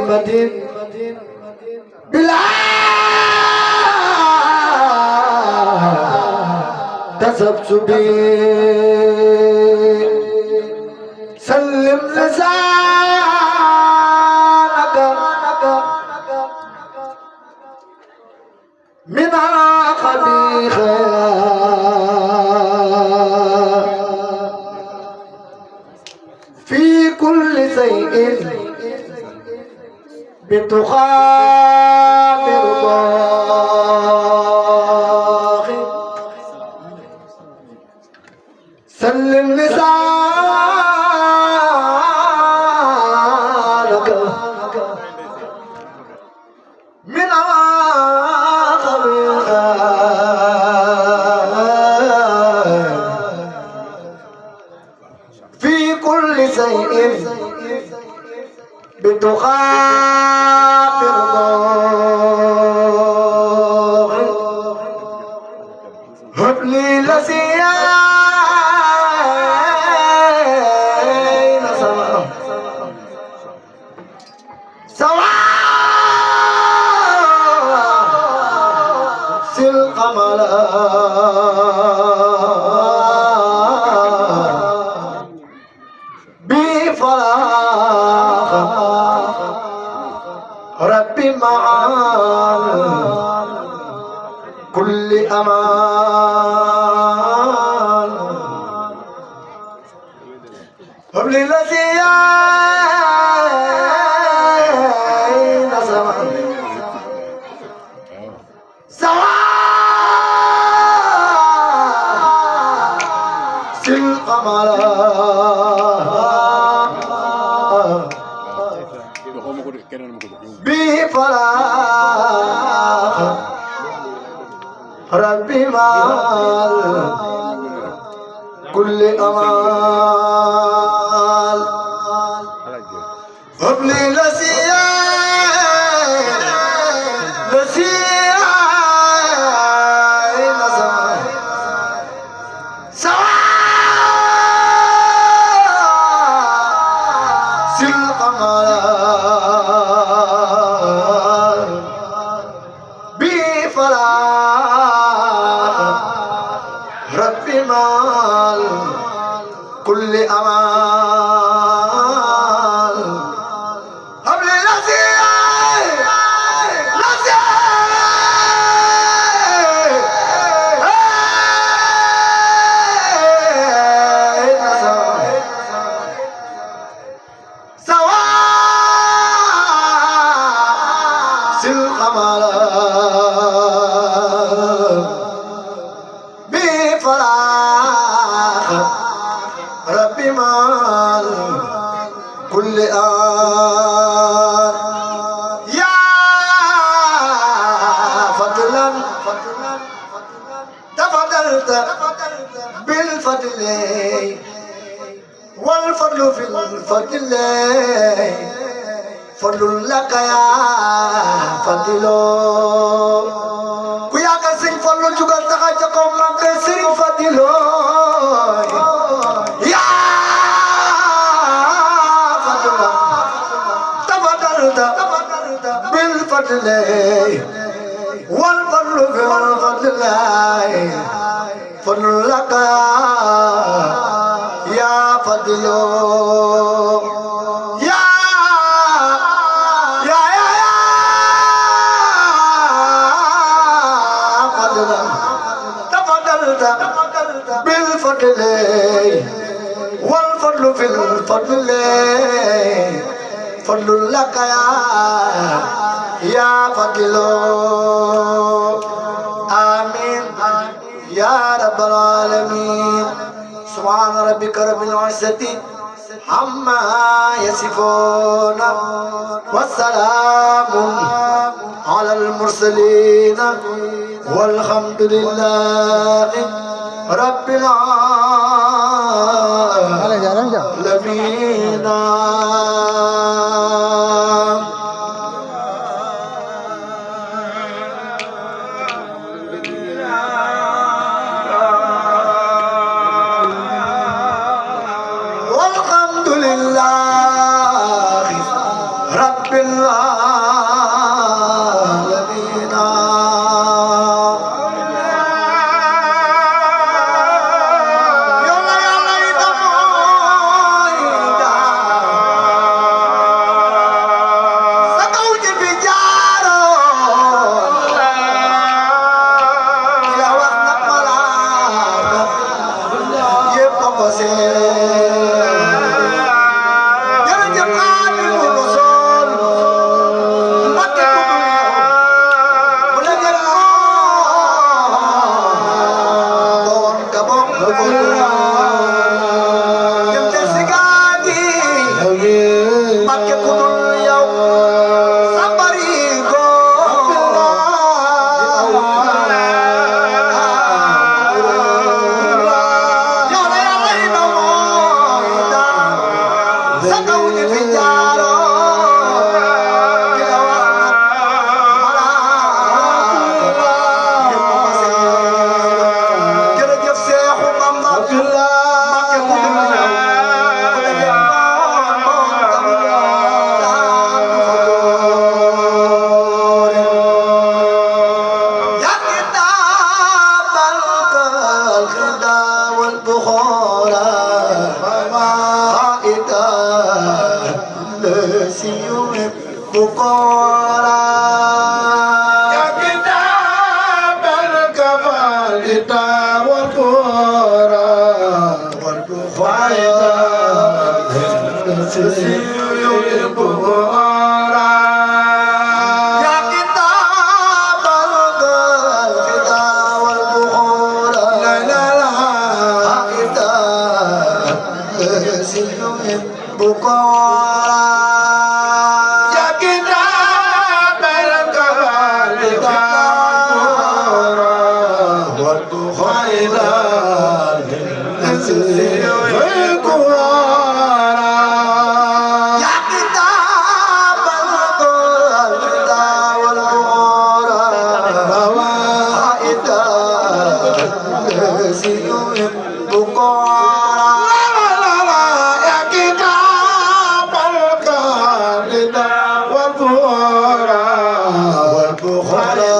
مدين بلا تسبسب سلم لسانك من خبيث في كل شيء بتخاطر ضاخ سلم لسانك من خبيث في كل شيء بتخاطر ضاخ هب لي لسيان سواء سل قملا بفراغ ربي معان كل أمان هب لي لسيان سواء سل قملا بفراغ ربي مال كل أمال هب لي لسيان سواء سل قملا بفلاح ربي مال كل أمال هب لي بفلاح ربي مال كل آن يا فضلا تفضلت بالفضل والفضل في الفضل فضل لك يا فضل ku yaakaar Sëriñ Fallu jugal taxaw ca kaw màggal Sëriñ Fadilu yaa fadla tafadalta bil fadli wal fadlu fil fadli fadlu laka yaa fadilu بالفضل والفضل في الفضل فضل لك يا فضل آمين يا رب العالمين سبحان ربك رب العزة عما يصفون والسلام على المرسلين والحمد لله رب العالمين والحمد لله رب العالمين Hare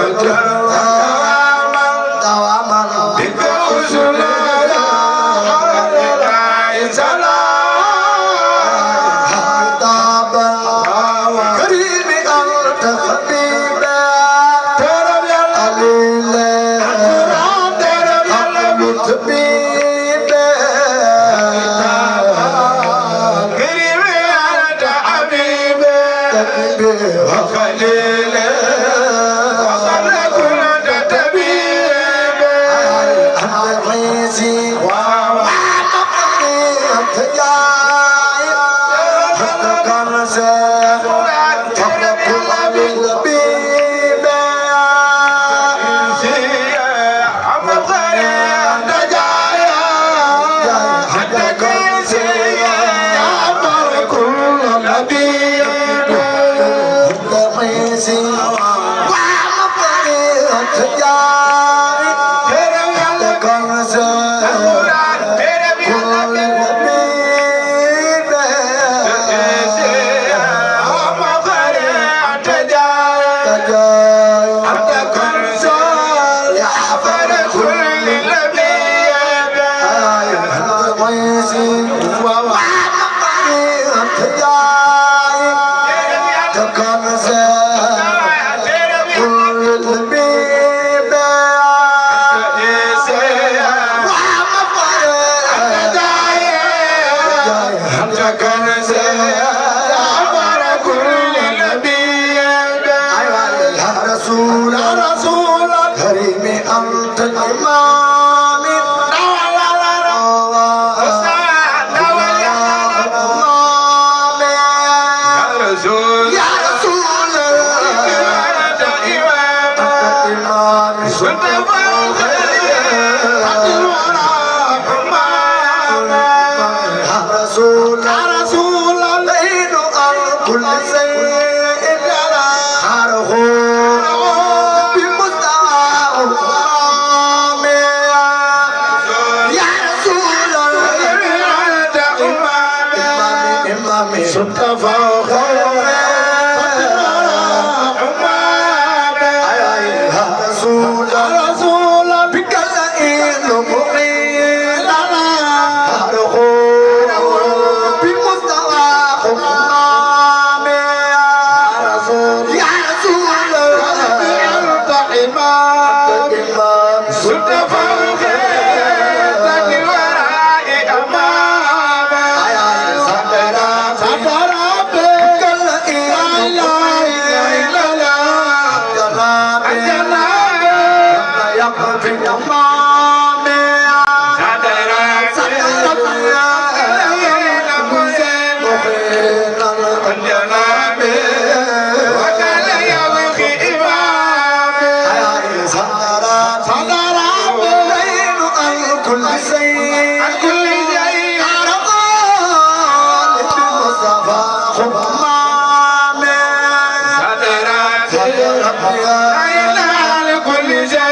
كل شيء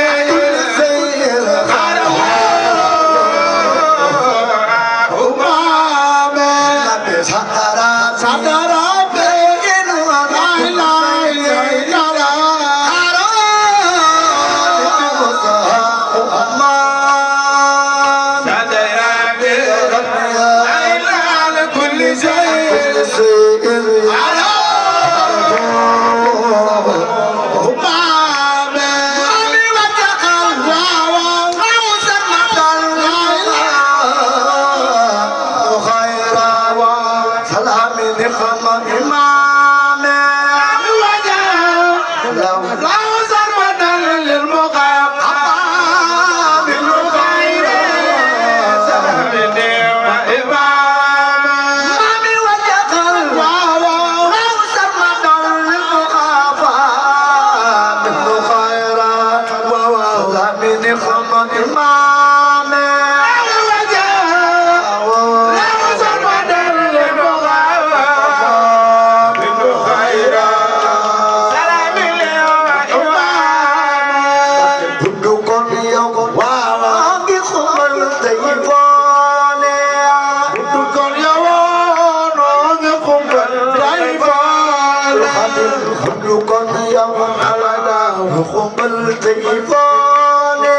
kumbal tayfane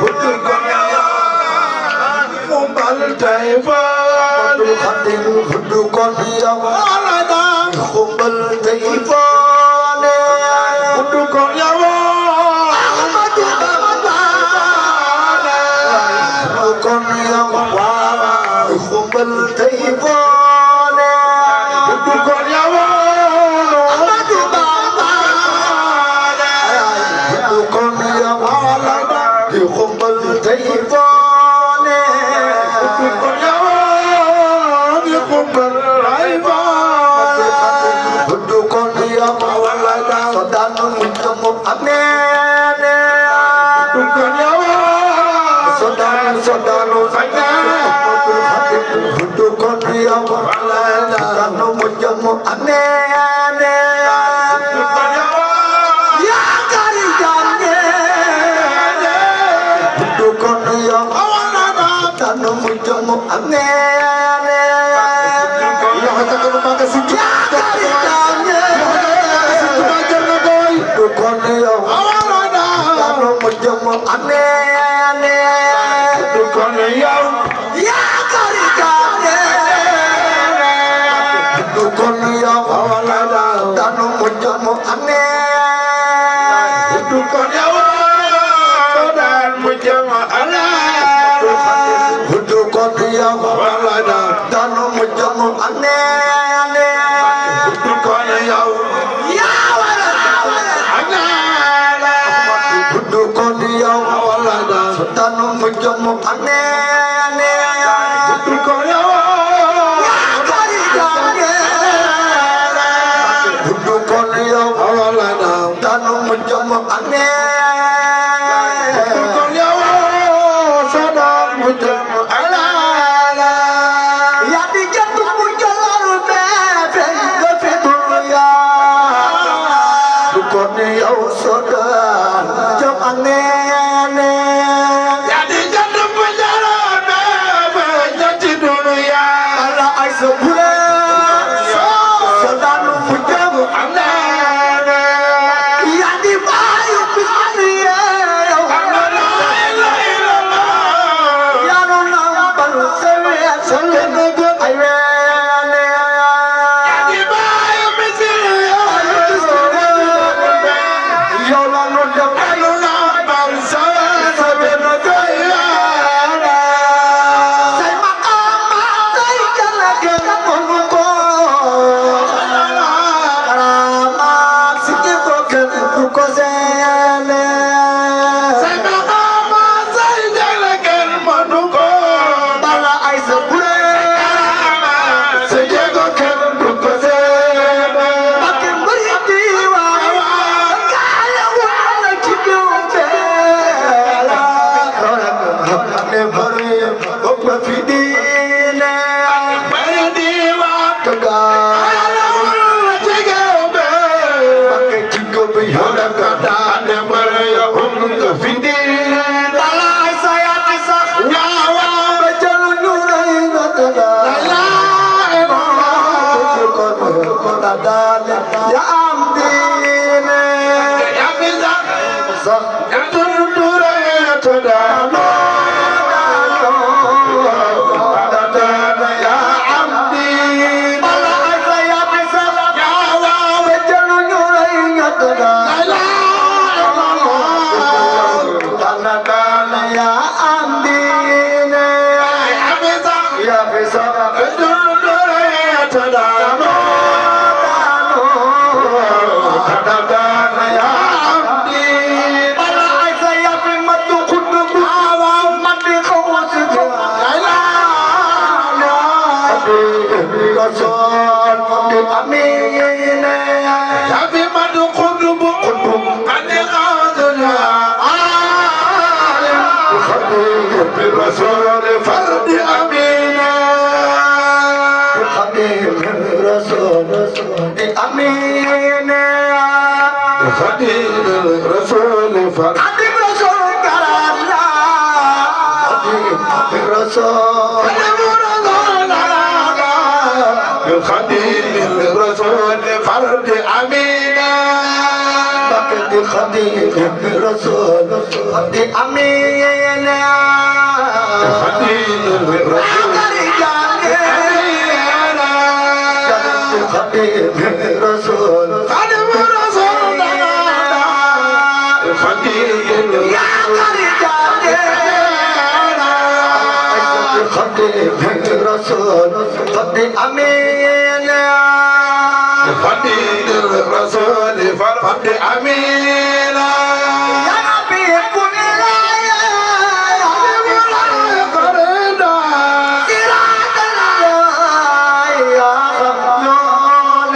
Hudu konya kumbal tayfane Khadim hudu konya Alada kumbal tayfane Hudu konya Ahmadu Bambane konya kumbal tayfane Hudu konya Ahmadu Bambane konya kumbal tayfane Hudu konya kumbal tayfane Hudu konya Sodanu mujamu amene Hudu konya Sodanu Hudu konya Sodanu mujamu amene Ya kari jamne Hudu konya Sodanu mujamu amene Ya kari jamne Hudu konya Sodanu mujamu amene Hudu konya Ya kari jamne Hudu konya Sodanu mujamu amene Hudu konya Sodan mujama ala Hudu konya Sodanu mujamu amene Hudu konya Ya Anala Hudu konya Sodanu mujamu amene Hudu konya Ya kari jamne Hudu konya Sodanu mujamu amene Hudu konya Sodan mujama ala Ya di jantung mujalar bebe Gafidul ya Dukonya Sodan Jam anene Jadi jantung penjara bebe Jadi dunia Ala aisa bule Sodanu mujamu Anala Ya di bayu pisaniye Anala ila ila Ya nonang balu sewe Sewe nege aywene Jadi bayu misiri Ya lanu dam Alula bangsa Sewe nege aywene Say makama Say jalage Konuko Karama Siki koken Duko zene Saya kama saya jalakan manuko Bala aisa bule Saya jagokan berkoseba Makin beristiwa Kala wala cibiumbela Hakane bari Okwa fidine Berdiwa Tegar Jagabe Pakai cigo bihara Kata Nemaya Umka Fidin Bala aisa ya aisa Nyawa Bajalu nyurai natala Ya amdine Ya bisa Sah Ya tundura ya tadano Tadana ya amdi Bala aisa ya aisa Nyawa Bajalu nyurai natala Dana ya amdine Ya bisa Bala aisa ya matu kudu mati khawasija Rasul Fandi amine Rasul Fardi Amina Khadim Rasul amine Khadim Rasul Fardi Khadim Rasul karana Khadim Rasul خديم الرسول فرد أمينة بقيت خديم رسول خدي أمين خديم الرسول خديم رسول خديم الرسول خديم يا خديم رسول خدي أمين خديم الرسول فرد أمينا يا نبي كل الآية فردا صراط الله يا خميون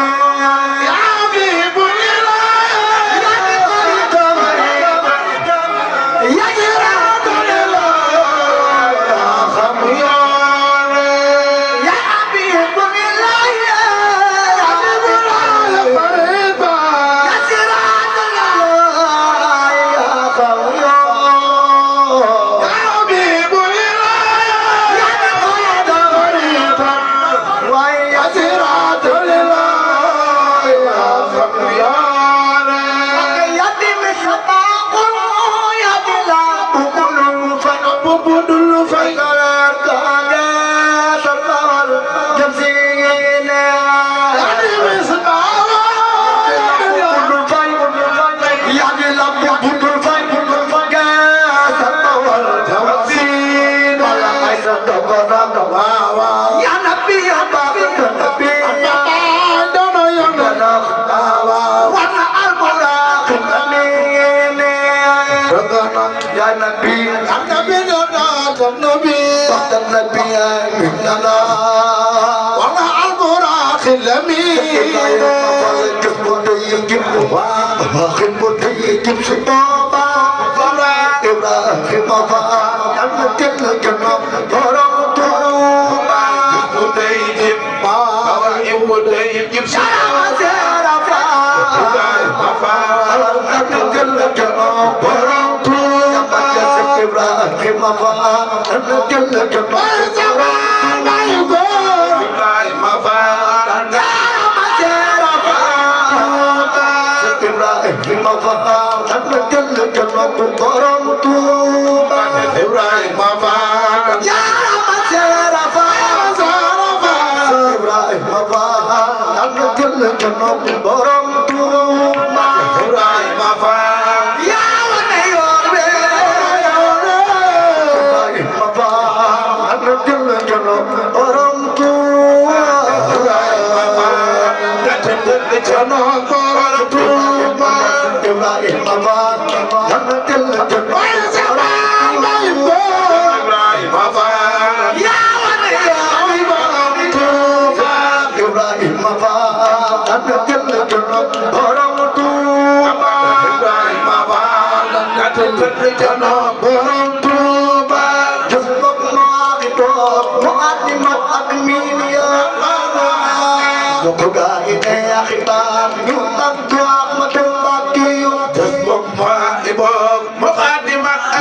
يا حبيب الله يا صراط الله يا خميان يا حبيب الله فردا يا صراط الله يا خميون يا حبيب الله يا فردا ويا صراط الله يا خميان يتم الشفاق يبلى بقول عبد الفيل يا نبي يا بابا نبي وانا البراق الامين يا نبي وقت النبي مننا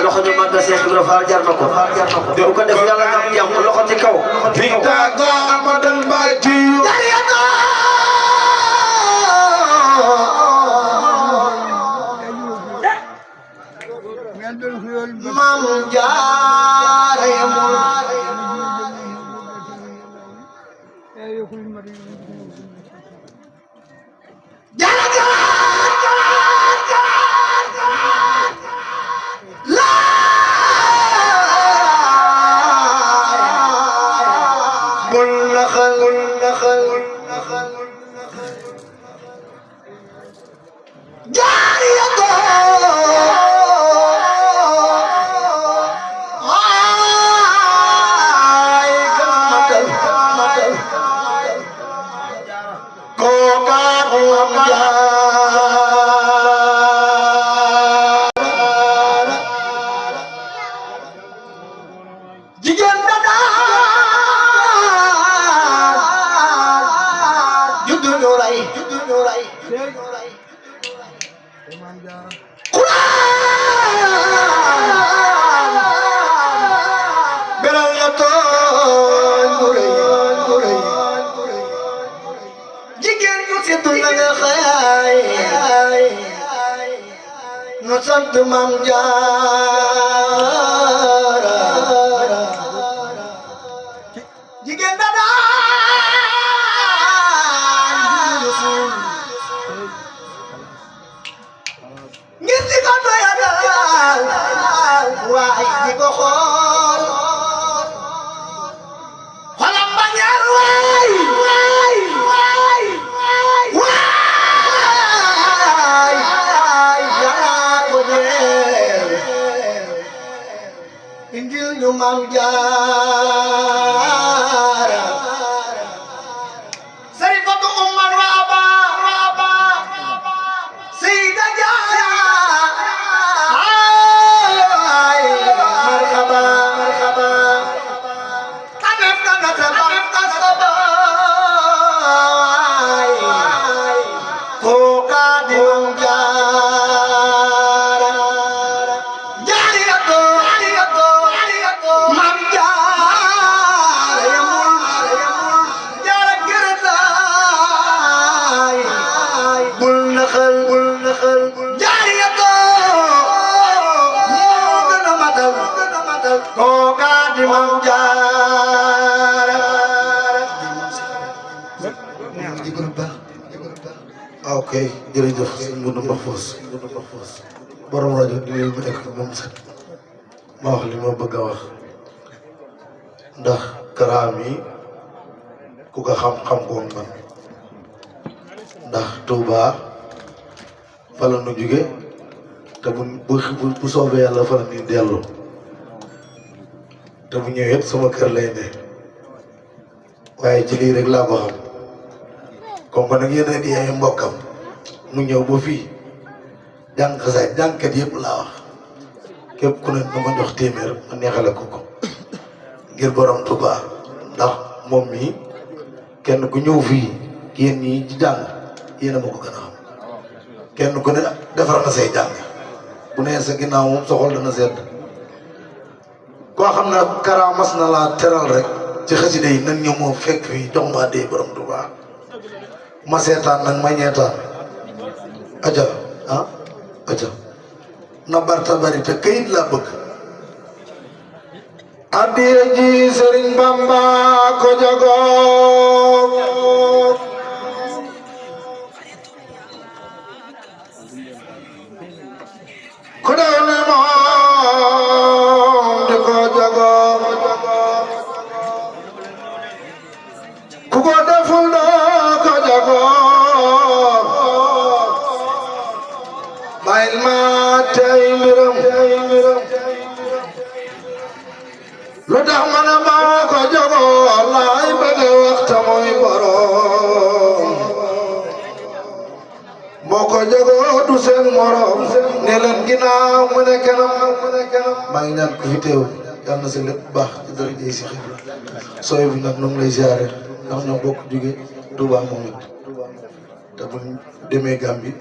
loxo ñu mag Cheikh Ibra Fall jar na ko bu ko def yàlla nga jàmm loxo ci kaw Mam Jaara yamul sant Maam Jaara jigéen da daan Rasuul ngir di ko doyadal waay di ko xool xolam ba ñaar waay indil ñu Maam Jaara Sarifatu Umar Waaba Seyda Jaara marhaba kanef kana sabay ko ka di Maam Jaara Maam Jaara yamul Jaara gërëtaay bul naxal Jaara moo gën a matal kooka di Maam Jaara ok jërëjëf sëñ Modou Mahfous borom rajo di leen nekk moom sax ma wax li ma bëgg a wax ndax karaam yi ku ko xam-xam koon man ndax Touba fa la nu jóge te bu soobee yàlla fa la ñuy dellu te bu ñëwee sama kër lay ne waaye ci lii rek laa ko xam comme que nag yéen di ay mbokkam mu ñëw ba fii jàng xasaay jàngkat yëpp laa wax képp ku ne na ma jox téeméer ma neexale ko ngir borom Touba ndax moom mii kenn ku ñëw fii yéen ñii ci jàng yéen a ma ko gën a xam kenn ku ne defar na say jàng bu nee sa ginnaaw moom soxol dana sedd koo xam ne Kara mas na laa teral rek ci xasida yi nan ñëw moo fekk fii jox ma dee borom Touba ma seetaan nag ma ñeetaan aja aja na barta bari te këyit laa bëgg addiya ji Sëriñ Bamba ko jagoo ku dew ne moom di ko jagoo ku ko deful doo ko jagoo bàyyil ma tey mbiram lu tax ma ne maa ko jagoo laay bëgg waxta mooy borom moo ko jagoo du seen morom ne leen ginnaaw mu ne kanam maa ngi ñaan ku fi teew yàlla na sa lépp baax ci dara jëy si xibla sooy bi nag nu ngi lay ziare ndax ñoo bokk jóge Touba moom it te bu demee Gambie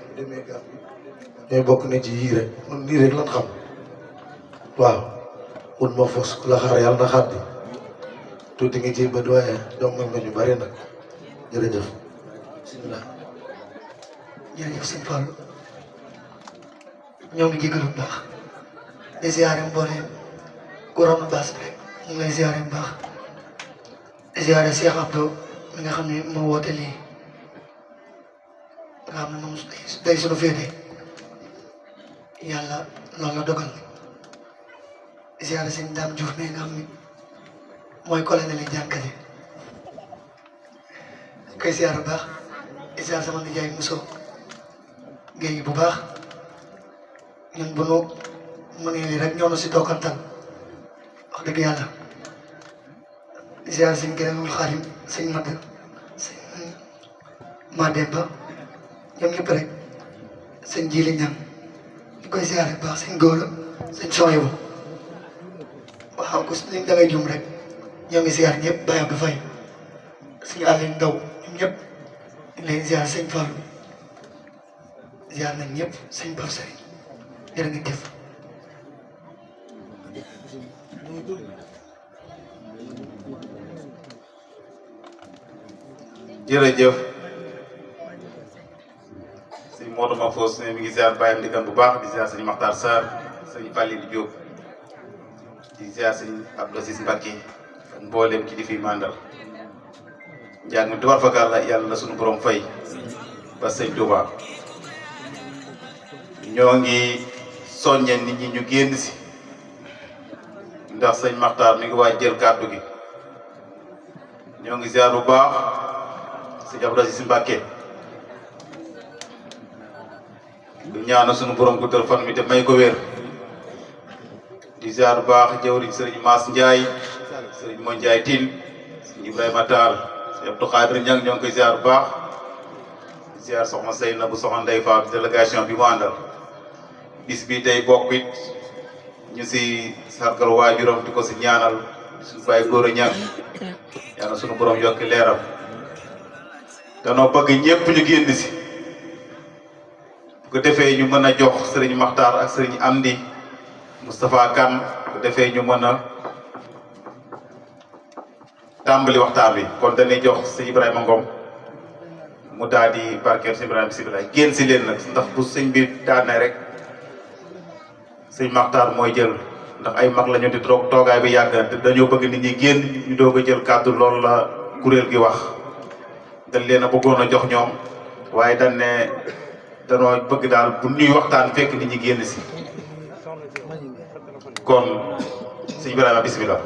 ñooy bokk ne ci yii rek ñun lii rek lan xam waaw mun ma fos ku la xaar yàlla na xaar di tuuti nga ciy bët waaye jombal nga ñu bari nag jërëjëf bismillah jërëjëf sëñ Fallou ñoo ngi jégalu bu baax di ziare mbooleem kuréelu baas bi rek ñu ngi lay ziare bu baax di ziare Cheikh Abdou mi nga xam ne moo woote lii nga xam ne moom day sunu féete yàlla loolu la dogal di ziare sëñ Dame Diouf mi nga xam ne mooy colonel yi jànkale koy ziare bu baax di ziare sama nijaay Mousso Guèye bu baax ñun bu nu mënee lii rek ñoo na si dookantal wax dëgg yàlla di ziare sëñ Gërëmul Xarim sëñ Mad sëñ Mademba ñoom ñëpp rek sëñ Jili Ñang ñu koy ziare bu baax sëñ Góora sëñ Soyebu waaw ku si da ngay jum rek ñoo ngi ziare ñëpp Baye Abdou Faye sëñ Aline Ndaw ñoom ñëpp ñu ngi leen ziare sëñ Fallou ziare nañ ñëpp sëñ Pape Seye jërë ngeen jëf. jërëjëf si Modou Mahfous Mahfouz ne mi ngi ziar bàyyam di gan bu baax di ziar sëñ Makhtar Sarr sëñ Fallil Diop di ziar sëñ Abdou Aziz Mbacké ak mboolem kilifa yi mandal njàng mi tubar fakar la yàlla na suñu borom fay ba sëñ Touba ñoo ngi soññe nit ñi ñu génn si ndax sëñ Makhtar mi ngi waaj jël kàddu gi ñoo ngi ziar bu baax sëñ Abdou Aziz Mbacké du ñaanal sunu borom guddal fan mi te may ko wér di ziar bu baax jawriñ sëriñ Mass Ndiaye sëriñ Mo Ndiaye Tine sëriñ Ibrahima Tall sëriñ Abdou Khadir Niang ñoo ngi koy ziar bu baax di ziar soxna Seyna bu soxna Ndeye Fall délégation bi mu àndal bis bi tey bokk it ñu si sargal waajuram di ko si ñaanal suñu bàyyi góor a ñaan yàlla sunu borom yokki leeram danoo bëgg ñëpp ñu génn si bu ko defee ñu mën a jox sëriñ Makhtar ak sëriñ Amdi Moustapha Kane bu ko defee ñu mën a tàmbali waxtaan bi kon dañuy jox sëñ Ibrahima Ngom mu daal di barkeel sëñ Ibrahima bisimilah génn si leen nag ndax bu sëñ bi daane rek sëñ Makhtar mooy jël ndax ay mag la ñu di toogaay bi yàgg na te dañoo bëgg nit ñi génn ñu doog a jël kàddu loolu la kuréel gi wax dañ leen a bëggoon a jox ñoom waaye dañ ne danoo bëgg daal bu ñuy waxtaan fekk nit ñi génn si kon sëñ Ibrahima bisimilah.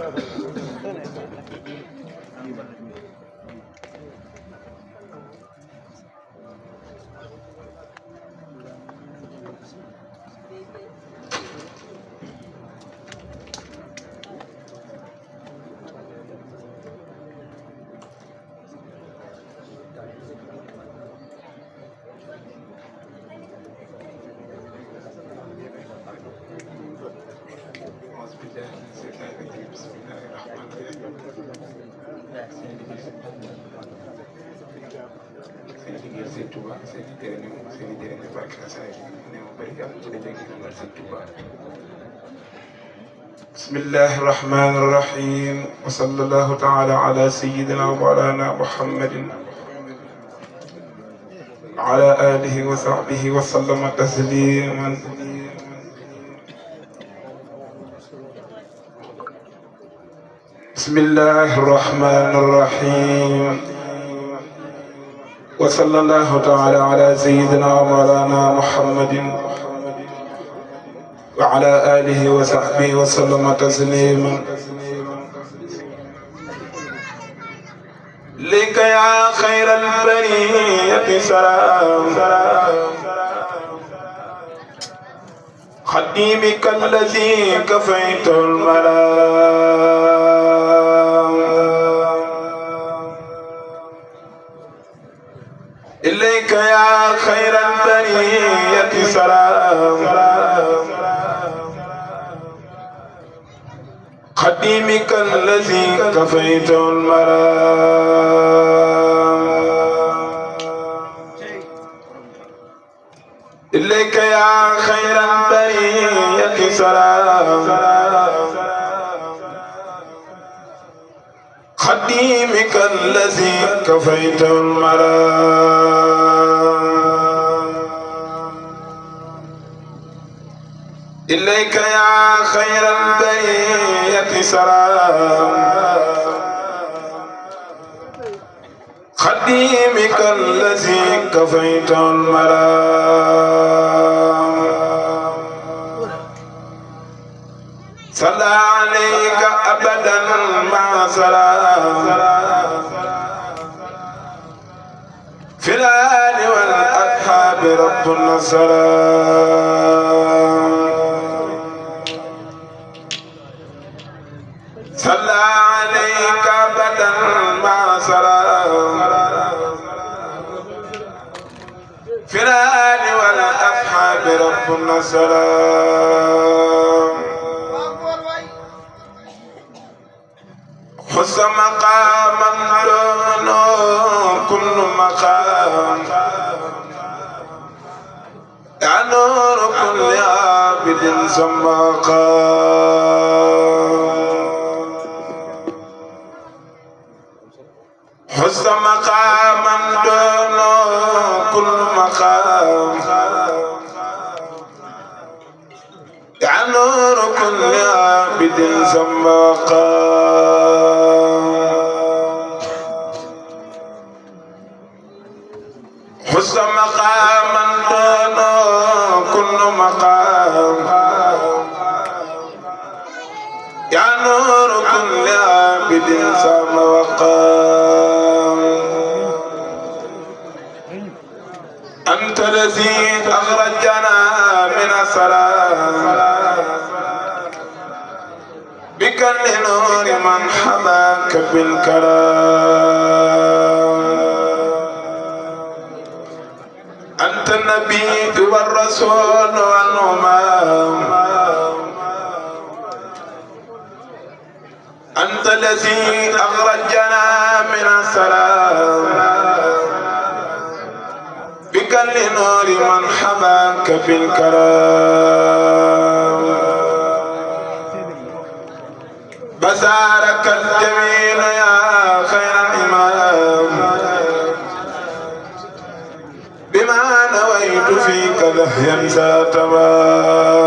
بسم الله الرحمن الرحيم وصلى الله تعالى على سيدنا ومولانا محمد وعلى آله وصحبه وسلم تسليما بسم الله الرحمن الرحيم وصلى الله تعالى على سيدنا ومولانا محمد وعلى آله وصحبه وسلم تسليما لك يا خير البرية سلام خديمك الذي كفيت الملام إليك يا خير البرية سلام خديمك الذي كفيت المرام إليك يا خير البرية سلام خديمك الذي كفيت المرام إليك يا خير البرية سلام خديمك الذي كفيت المرام صلى عليك أبدا مع سلام في الآل والأصحاب ربنا السلام صلى عليك أبدا مع سلام في الآل والأصحاب ربنا السلام خص مقاما دون كل مقام يا نور كل عابد سمقام حس مقاما دون كل مقام نور كل عابد زمقا حس مقاما دون كل مقام يا نور كل عابد زمقا أنت الذي أخرجنا من السلام بك لنور من حماك بالكلام أنت النبي والرسول والأمام أنت الذي أخرجنا من السلام بك لنور من حماك بالكرام بزارك الجميل يا خير الإمام بما نويت فيك لهيا ذات تمام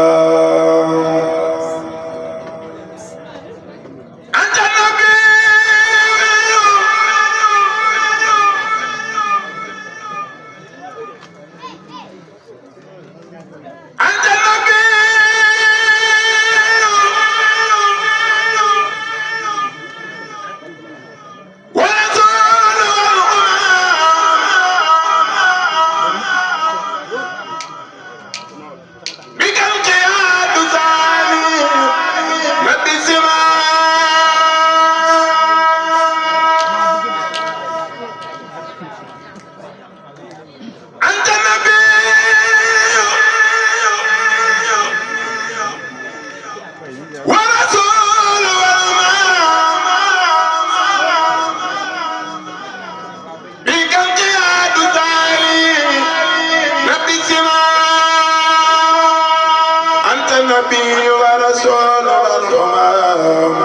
النبي ورسول الأمم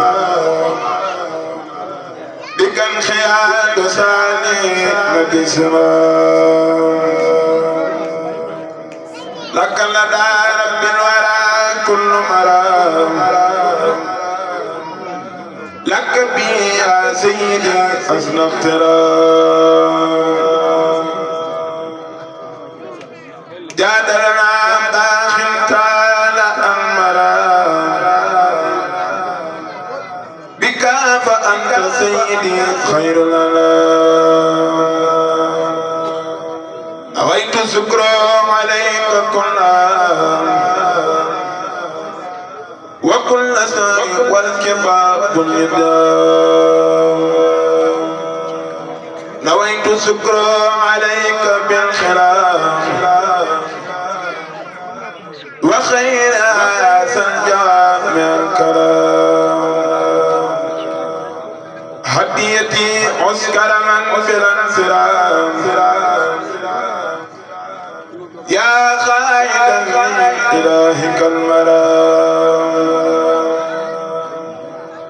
بك انخياد ثاني مدسما لك لدى رب الورى كل مرام لك بي يا سيدي حسن اقترام جادلنا داخل فأنت سيدي خير لنا نويت شكرا عليك كلها وكل سعي والكفاء اليدام نويت شكرا عليك بالخلاف وخير سنجام الكلام هديتي عسكر من في الانسرام يا خائدا من إلهك المرام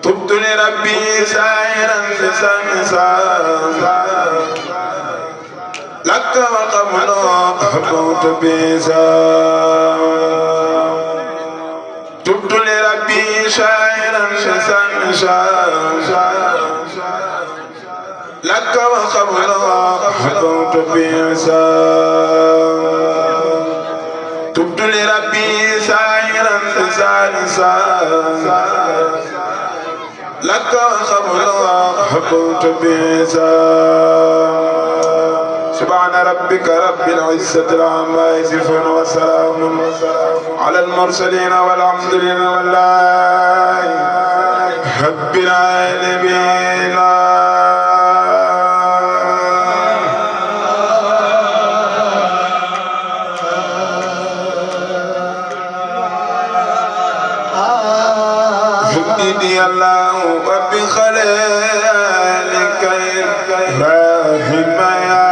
تبت لربي سائرا لسان لك وقبل حبوت بيسام تبت لربي شاعرا لسان لك وقبل حبوت بيسام تبت لربي سائرا لسان لك وقبل حبوت بيسام سبحان ربك رب العزة عما يصفون وسلام على المرسلين والحمد لله رب العالمين. حمدني الله وبخلالك إبراهيم يا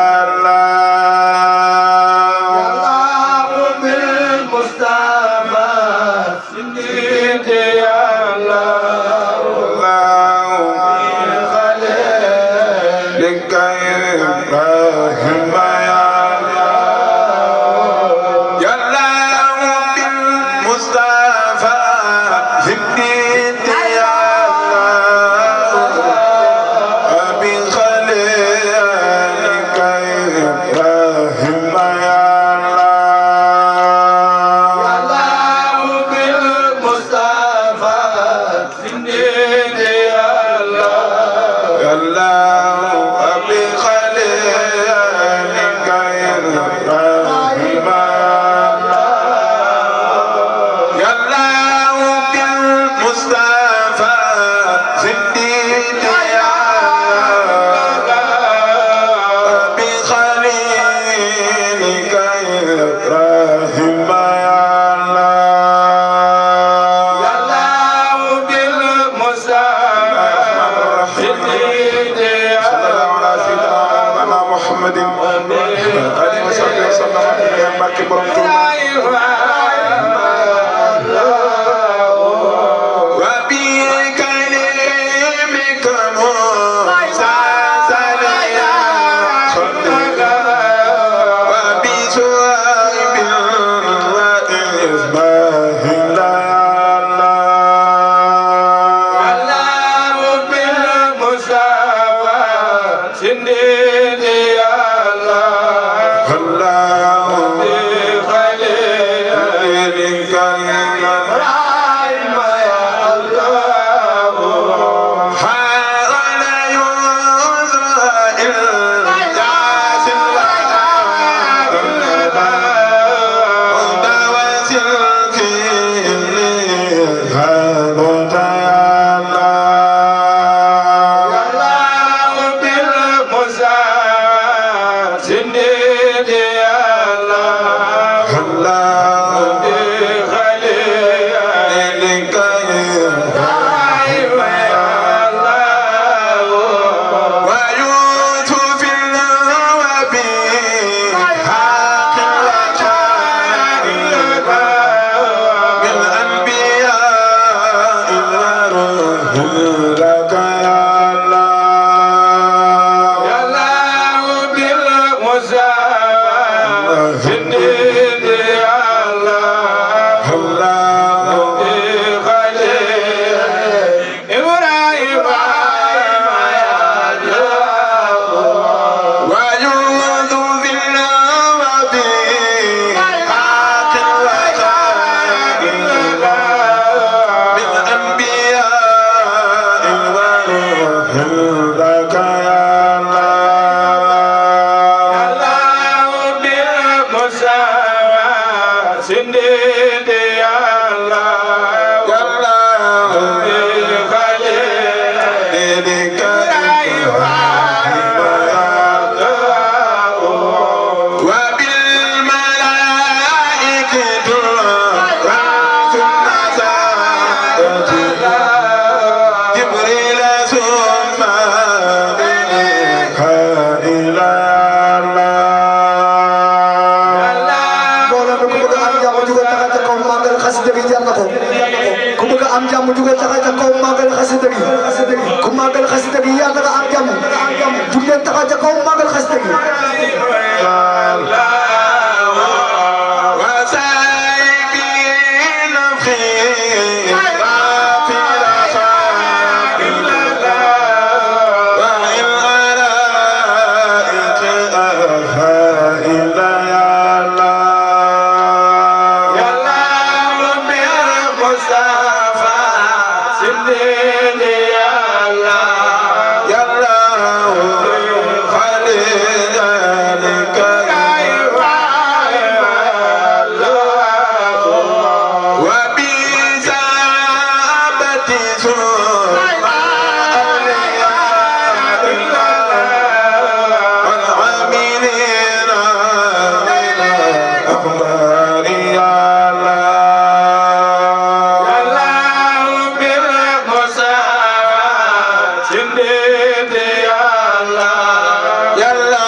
Yalla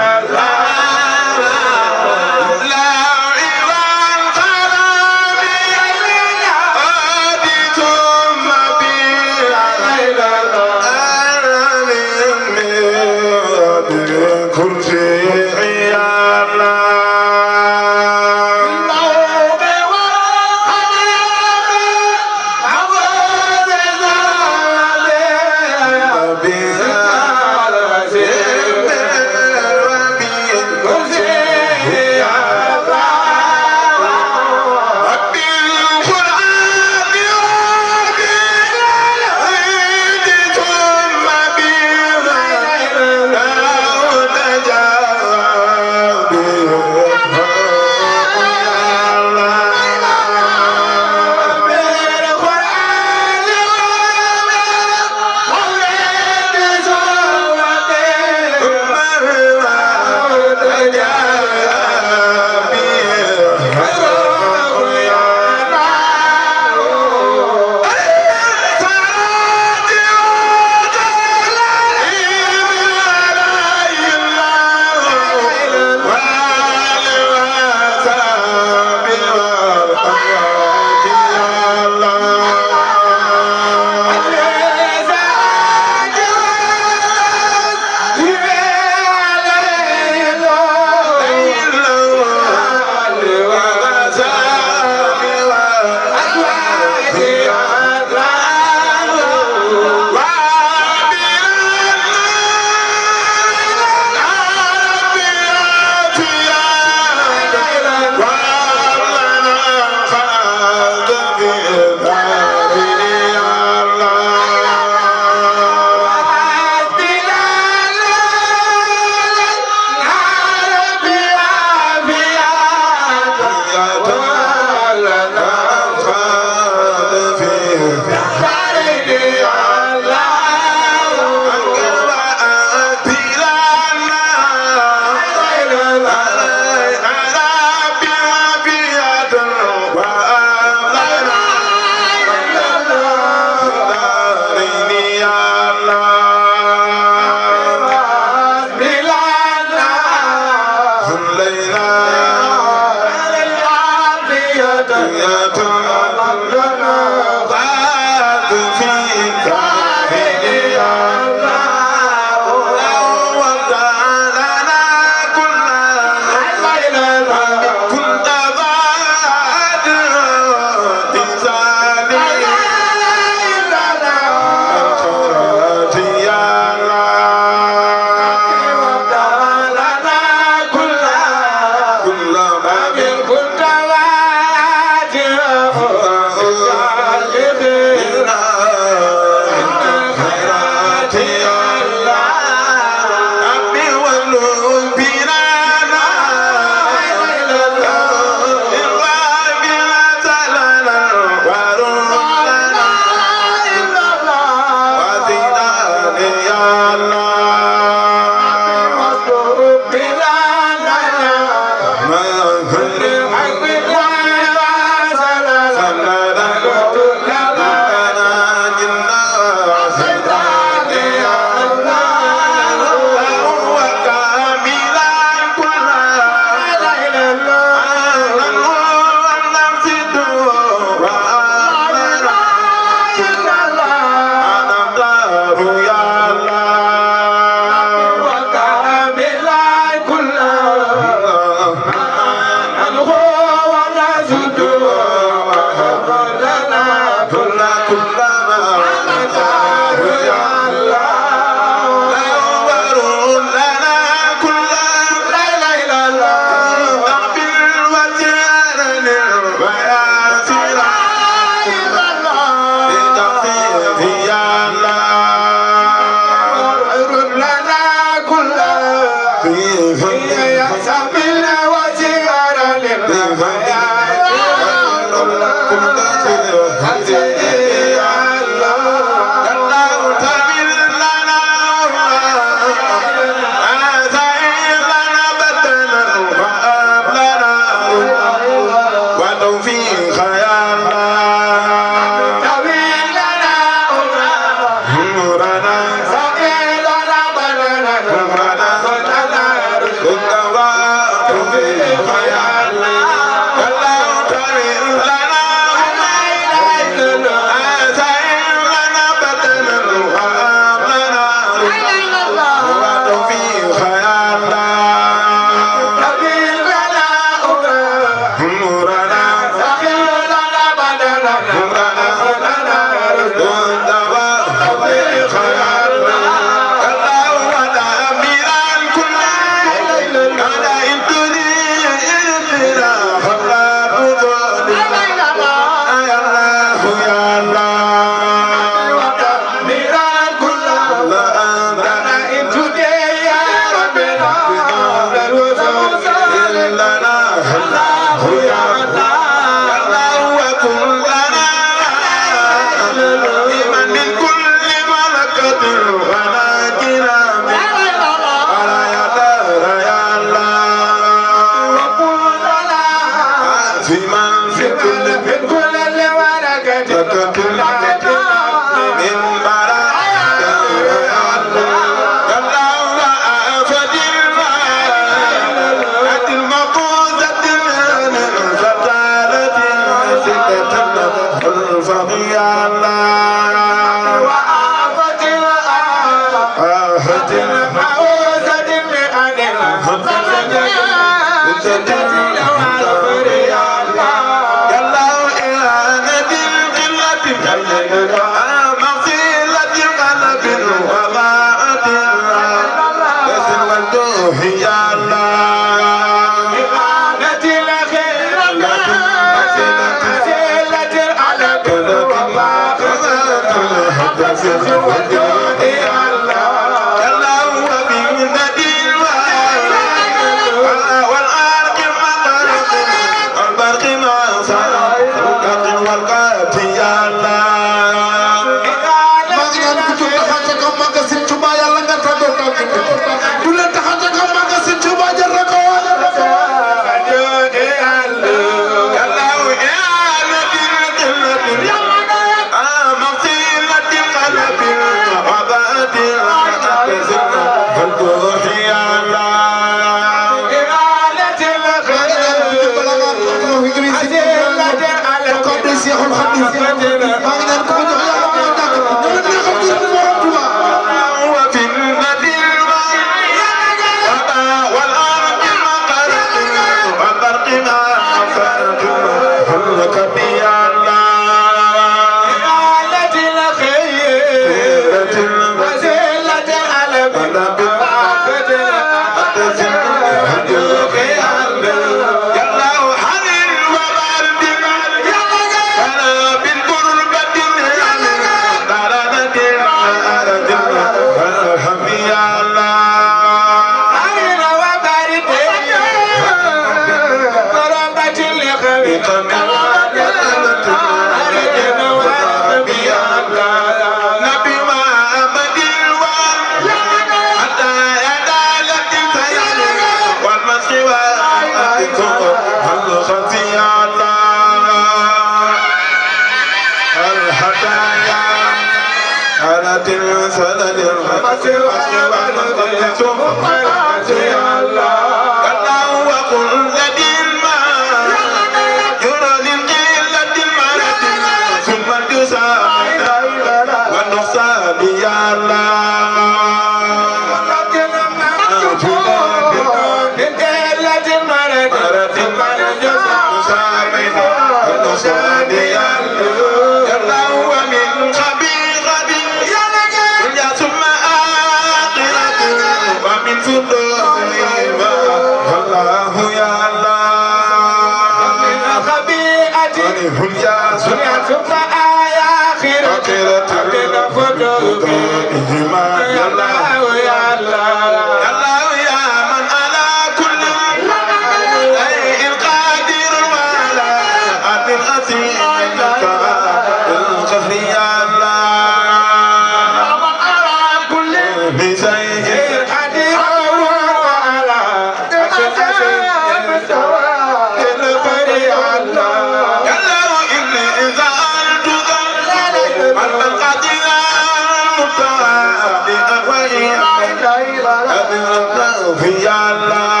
Ya Allah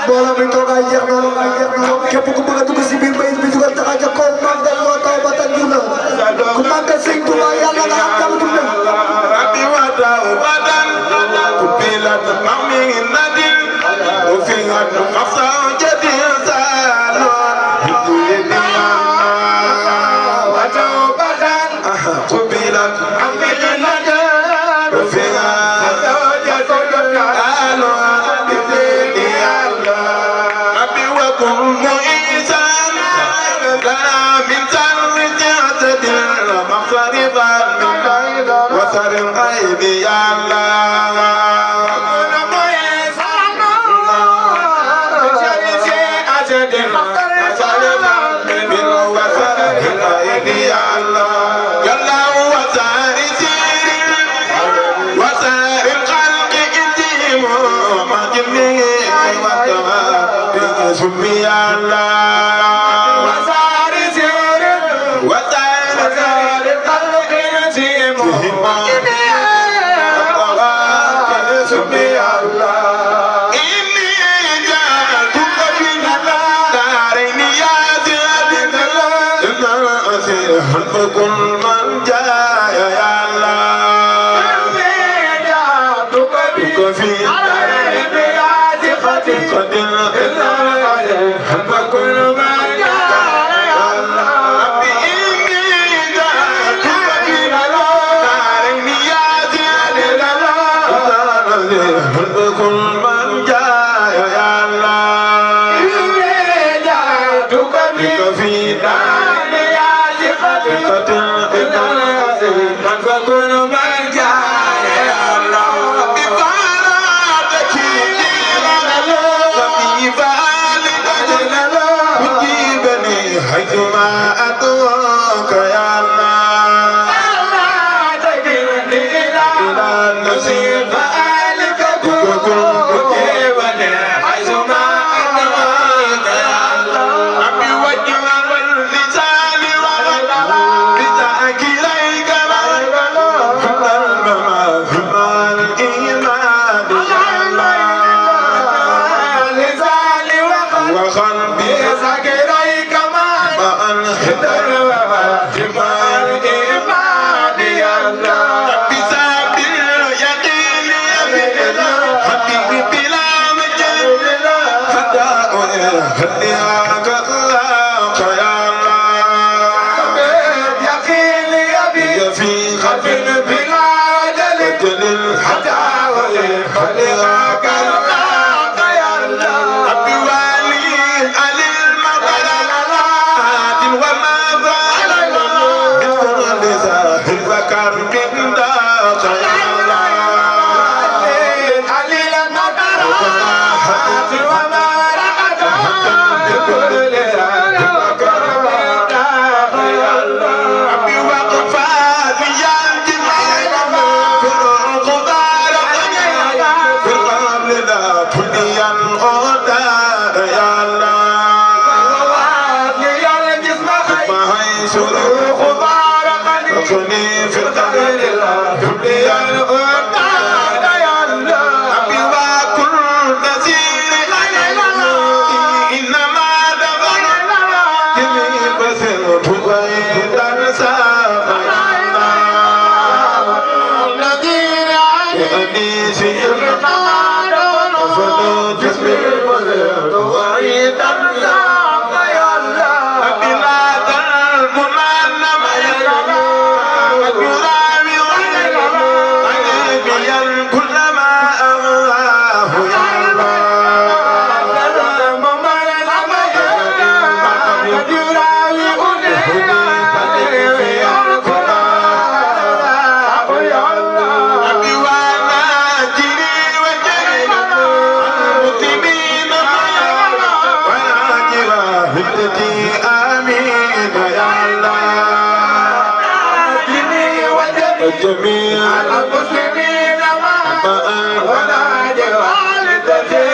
Bola itu ngajak képp ku bëgg a dugg si biir bayit bi dugal tax a jox ko màggal moo taw ba tan juna ku màggal sëñ Tuuba yàlla nga am jàmm dundal abi wa taw badan ku bilat mami nadin ku fi ngat mafsa jadi salon wa taw badan ku bilat mami nadin ku fi ngat salon abi wa kun mu'izan la min tanwijat mafsariban وسر الغيب يا الله كل من جاء يا الله تك في قد كل من جاء يا الله بإني جاءتك في دارين يا زياد كل من جاء يا الله جاءتك في دارين حيثما أدعوك يا الله تجرني إلى نصيب آلك كل حيثما أدعوك يا الله أبي وجه واللسان بذاك إليك الإيمان يا الله لساني وقلبي بذاك إليك الهدر جمال إيمان يا الله بسبب اليقين حبيبي بلا مجل فداء هديك الله يا الله يقين يبي في خلف بلا جل الهدى هديك الله يا الله أبي والي علي كان من داخل الله عليل المطر وما رأت بكل وكر من داخل الله أبي وقفات ينجم فرق بارك في القبل لا تنيا غدار يا الله ما هي شروق كوني في القبر الدنيا الأرض يا الله أبي وكل نذير إنما دغل جميع بسر بغير الساق يا الله نذير علي جميع المسلمين ونادي والدتي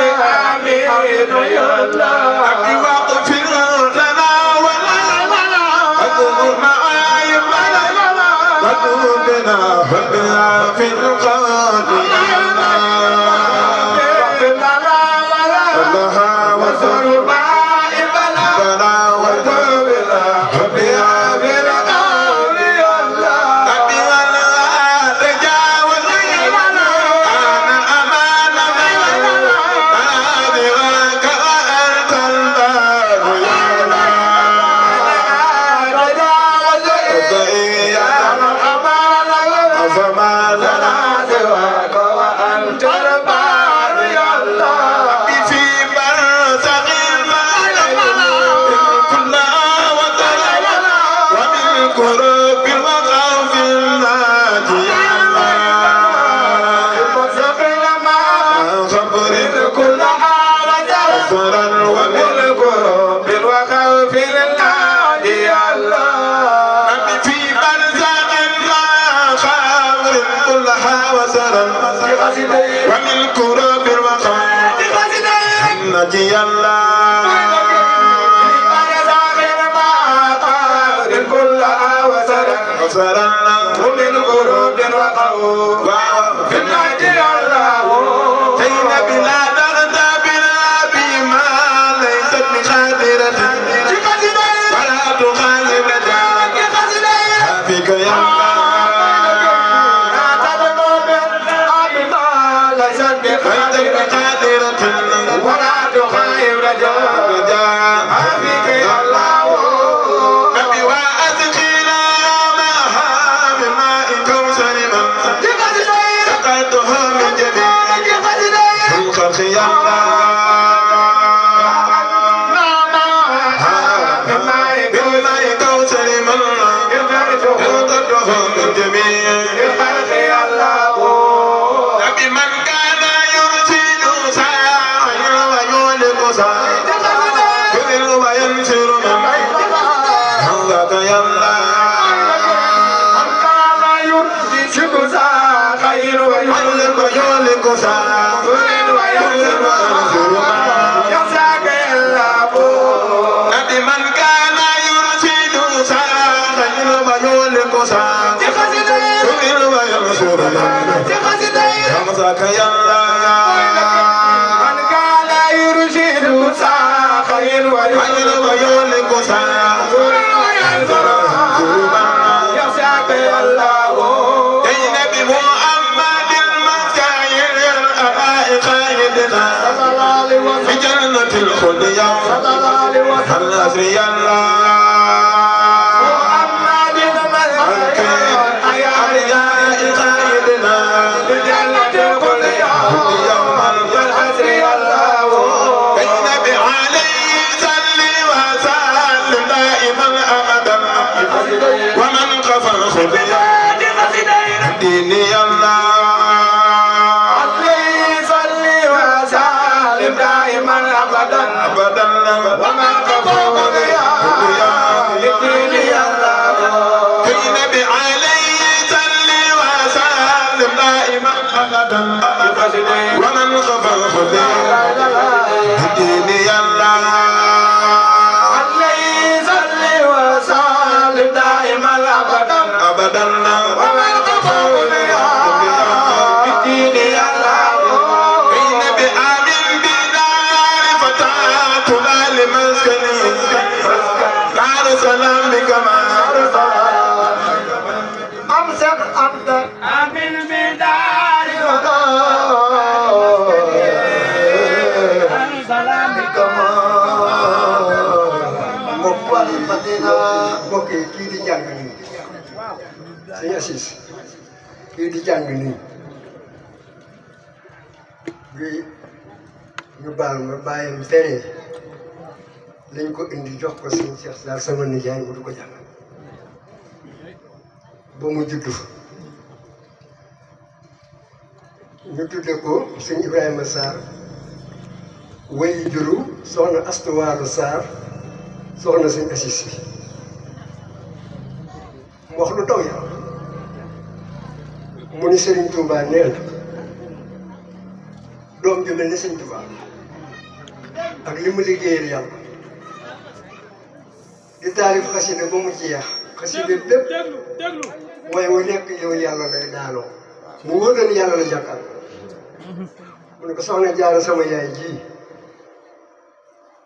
آمين يا الله أبي واغفر لنا ولنا أذكر معايبنا وذنوبنا وبنا في القلب يا الله اغفر لنا ولها وزر معايبنا وذنوبنا وبنا في القلب يا الله أبي ولا تجاوز أنا أمانة أبي وكأنت الباب يا الله فما لنا سواك وأنت البار يا الله ربي في برزخ كل وطن ومن كرب وخوف الناجي يا الله برزخ خبر كل وطن ومن كرب وخوف الناجي يا الله ربي في برزخ خبر كلها وسرا ومن كرب الوخوف الناجي يا الله وسرا ومن كرب وخوف الناجي يا الله حين بلا تغدى بلا بما ليست بخادرة ولا تخالف فيك يا الله ولا تخايب رجاء فيك يا الله أبي وأسقينا ماءها من ماء كوثر من سقيتها من جميع الخلق يا الله من ماء كوثر من سقيتها من جميع الخلق يا الله أبي من كان يرسل ساعة ويولد ساعة يذل وينشر من حظك يا الله من كان يرسل ساعة خير ويولد ساعة يذل وينشر يساك يا الله أبي من كان يرسل ساعة خير ويولد ساعة يذل وينشر يمسك يا الله من كان يرشد ساعة خير ويولك ساعة يمسك يا الله يا نبي محمد المساير الآباء خالدنا في جنة الخلد يوم النصر يا الله محمد الأنبياء خالدنا في جنة الخلد يوم الحسر يا الله النبي عليه صل وسلم دائما أبدا ومن كفر خذيا ديني يا الله عليه صل وسلم دائما أبدا ومن كفر خذيا ديني يا الله النبي عليه صل وسلم دائما أبدا ومن كفر خذيا ديني يا الله عليه صل وسلم دائما أبدا ومن كفر خذيا ديني يا الله النبي آمين بدار فتاتنا لمسكني دار سلام بكما أمسك أبدا آمين بدار سلام بكما mbokk yi kii di jàng nii sëñ Assis kii di jàng nii bi ñu baal ma bàyyam tere lañ ko indi jox ko sëñ Cheikh Sarr sama nijaay mu du ko jàng ba mu juddu ñu tudde ko sëñ Ibrahima Sarr way juru soxna Astuwaalu Sarr soxna sëñ Assis bi mu wax lu daw yaram mu ni Serigne Touba nee na doom ju mel ne Serigne Touba ak li mu liggéeyal yàlla di taalif xasida ba mu jeex xasida bépp waaye wu nekk yow yàlla lay daanoo mu wóor na ni yàlla la jàkkal mu ne ko soxna Jaara sama yaay ji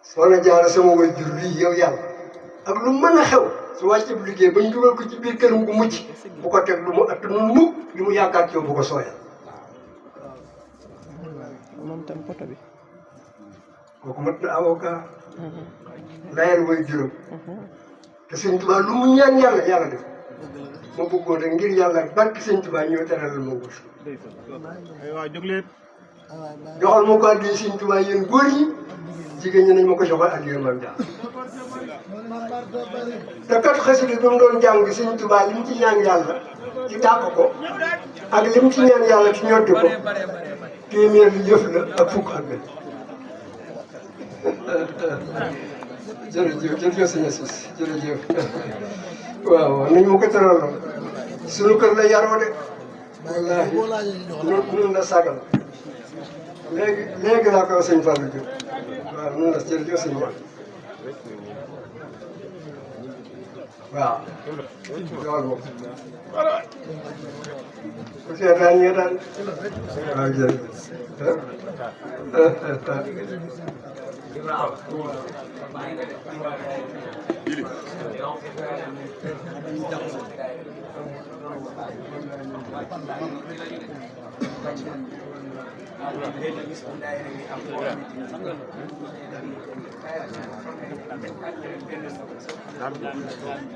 soxna Jaara sama waajur lii yow yàlla ak lu mën a xew su wàccee bu liggéey bañ dugal ko ci biir këram gu mujj bu ko teg lu mu att nu mukk li mu yaakaar ci yow bu ko sooyal moom tam poto bi kooku mat na avocat layal way juróom te Sëñ Tuubaa lu mu ñaan yàlla yàlla def ma bëggoon rek ngir yàlla ak barke Sëñ Tuubaa ñëw teralal ma wut joxal ma ko addiya Sëñ Tuubaa yéen góor ñi jigéen ñi nañ ma ko joxal addiya Maam Jaara te kat xasida bi mu doon jàng Sëñ Tuubaa li mu ci ñaan yàlla ci tàkk ko ak li mu ci ñaan yàlla ci ñoddi ko téeméer li jëf la ak fukk ak benn jërëjëf jërëjëf sëñ Assis jërëjëf waaw nañ ma ko tëraloon suñu kër la yaroo de wallaahi nun la sagal léegi laa koy wax sëñ Fallou Diop waaw nun la jërëjëf sëñ Fallou waaw loolu moom ku seetaan nga daan waaw jërëjëf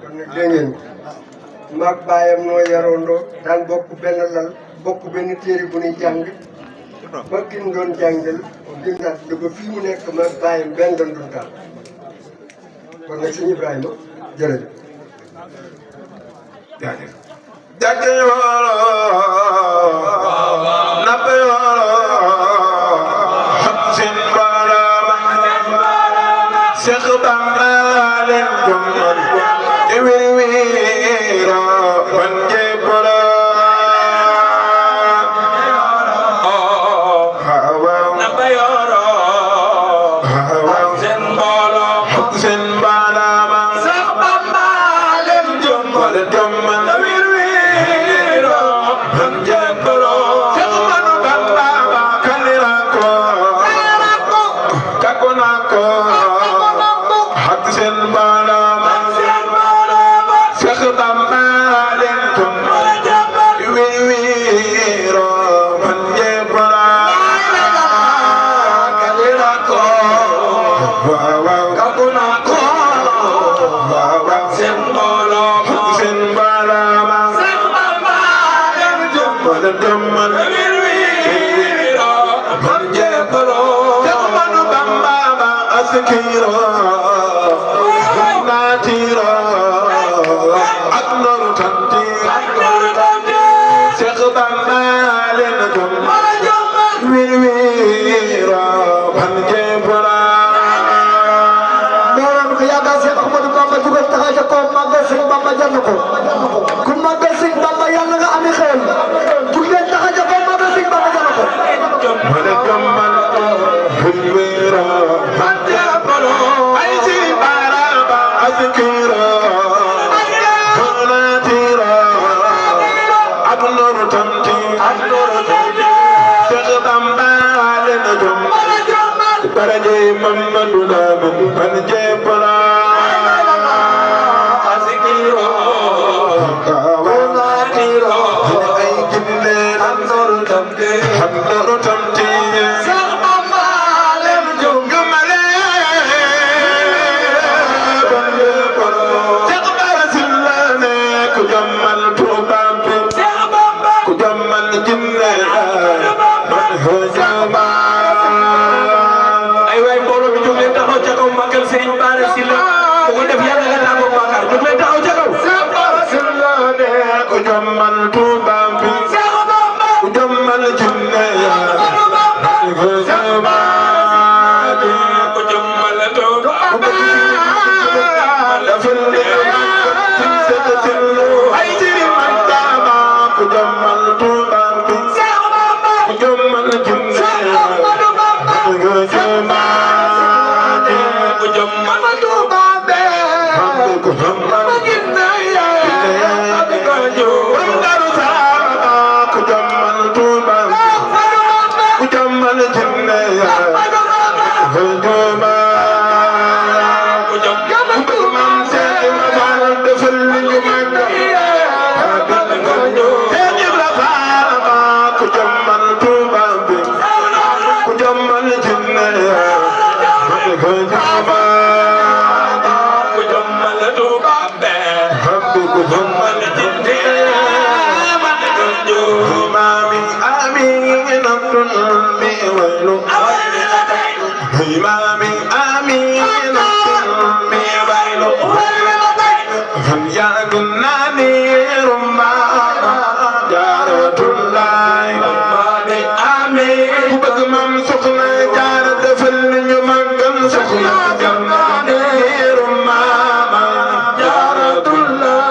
kon nag dégg ngeen maag baayam noo yaroondoo daan bokk benn lal bokk benn téere bu ñuy jàng ba ki mu doon jàngal bindaat da ba fii mu nekk maag baayam benn doon dundaal kon nag sëñ Ibrahima jërëjëf jaajëf jaajëf yooro nappe yooro xam seen baaraam Seex Bamba leen jommal e wiri wiro ban jeboro nappe yooro xam seen baaraam Seex Bamba leen jommal ku màggal Sëñ Bamba yàlla nga ami xel bu ngeen tax a jëfoo màggal Sëñ Bamba jana ko wala jommal hulwira manjabalo ay ci baraba azkira honatira abnuru tamti Seex Bamba leen jom baraje Mamadu Lamin manjabala ay waay mbooloo mi jóg leen taxaw ca kaw màggal Serigne Bara Sylla bu ko def yàlla nga tàggoo bàkkaar jóg leen taxaw ca kaw ku jommal tuubam bi ku jommal jinne ya ku jommal tuubam ay jiri man tama ku jommal tuubam Mami amin abdul mi waylu Mami amin abdul mi waylu Fan yagunani rumma jaratullah Mami amin ku bëgg mam soxna jaar defal ñu magal soxna jaratullah rumma jaratullah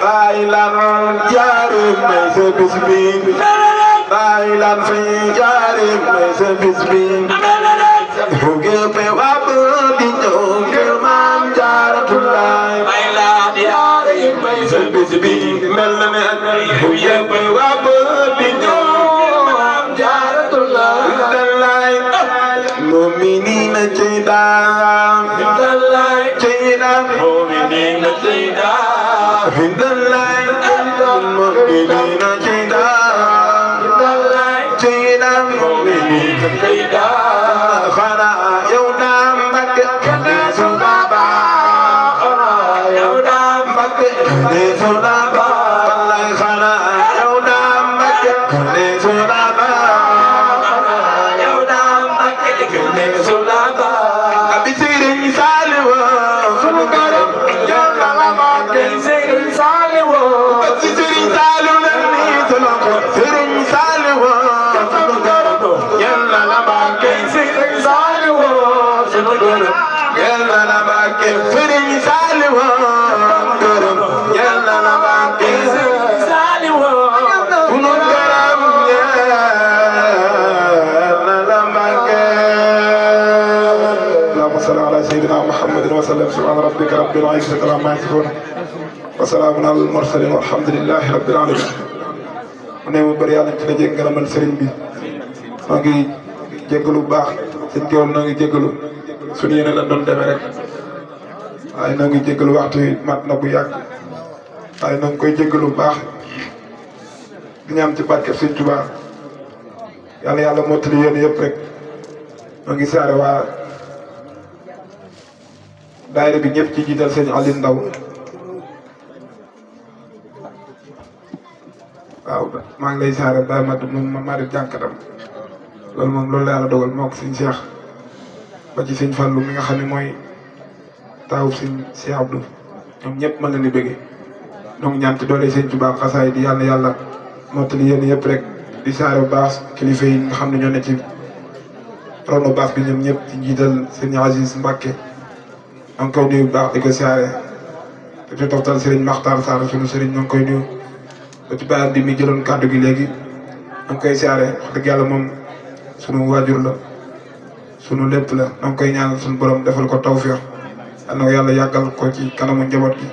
bailan jarim may sa bis bi bailan fi jarim may sa bis bi géppe wab di ñëw ngir maam Jaaratulaay bailan jarim may sa bis bi mel na ne géppe wab di ñëw ngir maam Jaaratulaay dalay mu'minina jidaan dalay jidaan mu'minina jidaan dalay mu'minina jidaan dalay jidaan mu'minina jidaan xana yow daam Mbakke kene suna ba xana yow daam Mbakke kene suna ba wallahi xana yow daam Mbakke kene suna ba abi Sëriñ Saaliw sunu garam yàlla la ma kay Sëriñ Saaliw abi Sëriñ Saaliw la ni sunu ko Sëriñ Saaliw sunu garam yàlla la ma kay Sëriñ Saaliw sunu garam yàlla la ma kay Sëriñ Saaliw garam yàlla la ma kay Sëriñ Saaliw sunu garam صلى على سيدنا محمد وسلم سبحان ربك رب العزة عما يصفون وسلام على المرسلين والحمد لله رب العالمين ne mu bari yàlla ci la jégg ngërëmal sëriñ bi maa ngi jéggalu bu baax sëñ Géwal noo ngi jéggalu suñu yéene la doon demee rek waaye noo ngi jéggalu waxtu yi mat na bu yàgg waaye noo ngi koy jéggalu bu baax di ñaan ci barkeb sëñ Tuubaa yàlla yàlla mottali yéen yëpp rek noo ngi saare waa daayira bi ñëpp ci jiital sëñ Aliou Ndaw waaw maa ngi lay saare Baye Mad moom maa def jànkatam loolu moom loolu la yàlla dogal moo ko sëñ Cheikh ba ci sëñ Fallou mi nga xam ne mooy taawub sëñ Cheikh Abdou ñoom ñëpp mën leen di bëggee donc ñaan ci doole sëñ Tuubaa xasaay di yàlla yàlla mottali yéen yëpp rek di saare bu baax kilifa yi nga xam ne ñoo ne ci ronu baax bi ñoom ñëpp ci jiital sëñ Aziz Mbacke maa ngi koy nuyu bu baax di ko siyaare te ci toftal Serigne Makhtar Sarr sunu Serigne ñoo ngi koy nuyu ba ci bàyyam bi mi jëloon kàddu gi léegi ñoo ngi koy siyaare wax dëgg yàlla moom sunu waajur la sunu lépp la ñoo ngi koy ñaanal sunu borom defal ko tawfeex yal na ko yàlla yàggal ko ci kanamu njaboot gi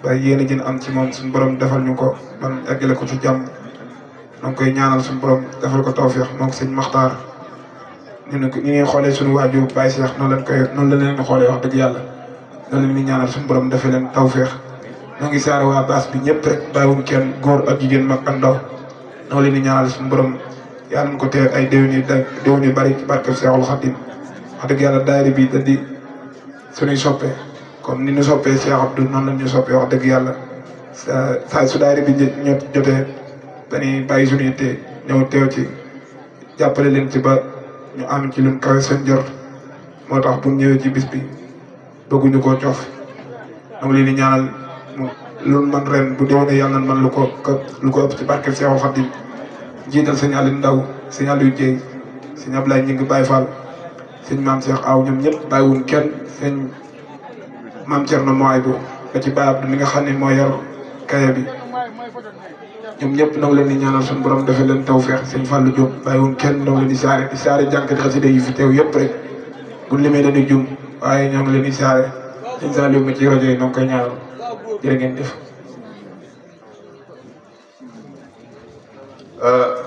ba yéen a jën am ci moom sunu borom defal ñu ko man eggale ko ci jàmm ñoo ngi koy ñaanal sunu borom defal ko tawfeex moom sëñ Makhtar ñu ne ko ñu ngi xoolee suñu waajur Baye Cheikh noonu la leen xoolee wax dëgg yàlla noonu la ñuy ñaanal suñu borom defee leen tawféex ñoo ngi saare waa baas bi ñëpp rek bàyyiwuñ kenn góor ak jigéen mag ak ndaw noonu leen di ñaanal suñu borom yàlla nañ ko teew ay déwén yu bari ci barkeb Seexul Xadim wax dëgg yàlla daayira bi da di suñuy soppee comme ni ñu soppee Cheikh Abdou noonu la ñu soppee wax dëgg yàlla saa su daayira bi ñoo jotee dañuy bàyyi suñuy te ñëw teew ci jàppale leen ci ba ñu am ci luñ kawe seen jor moo tax bu ñëwee ci bis bi bëgguñu koo coof dama leen di ñaanal lu man ren bu déwénee yàlla man lu ko ëpp ci barkeb Seexul Xadim jiital sëñ Aliou Ndaw sëñ Aliou Dieye sëñ Ablaye ñi ngi Baye Fall sëñ Maam Cheikh Aw ñoom ñëpp bàyyiwuñ kenn sëñ Maam Thierno mooy bu ba ci Baye Abdou mi nga xam ne moo yor kaya bi ñoom ñëpp na nga leen di ñaanal suñu borom defee leen tawfeex sëñ Fallou Diop bàyyiwuñ kenn na nga leen di saare jànkati xasida yi fi teew yëpp rek buñ limee dañuy jum waaye ñoo ngi leen di saare sëñ Saliou mi ci rajo yi noo ngi koy ñaanal jërë ngeen def.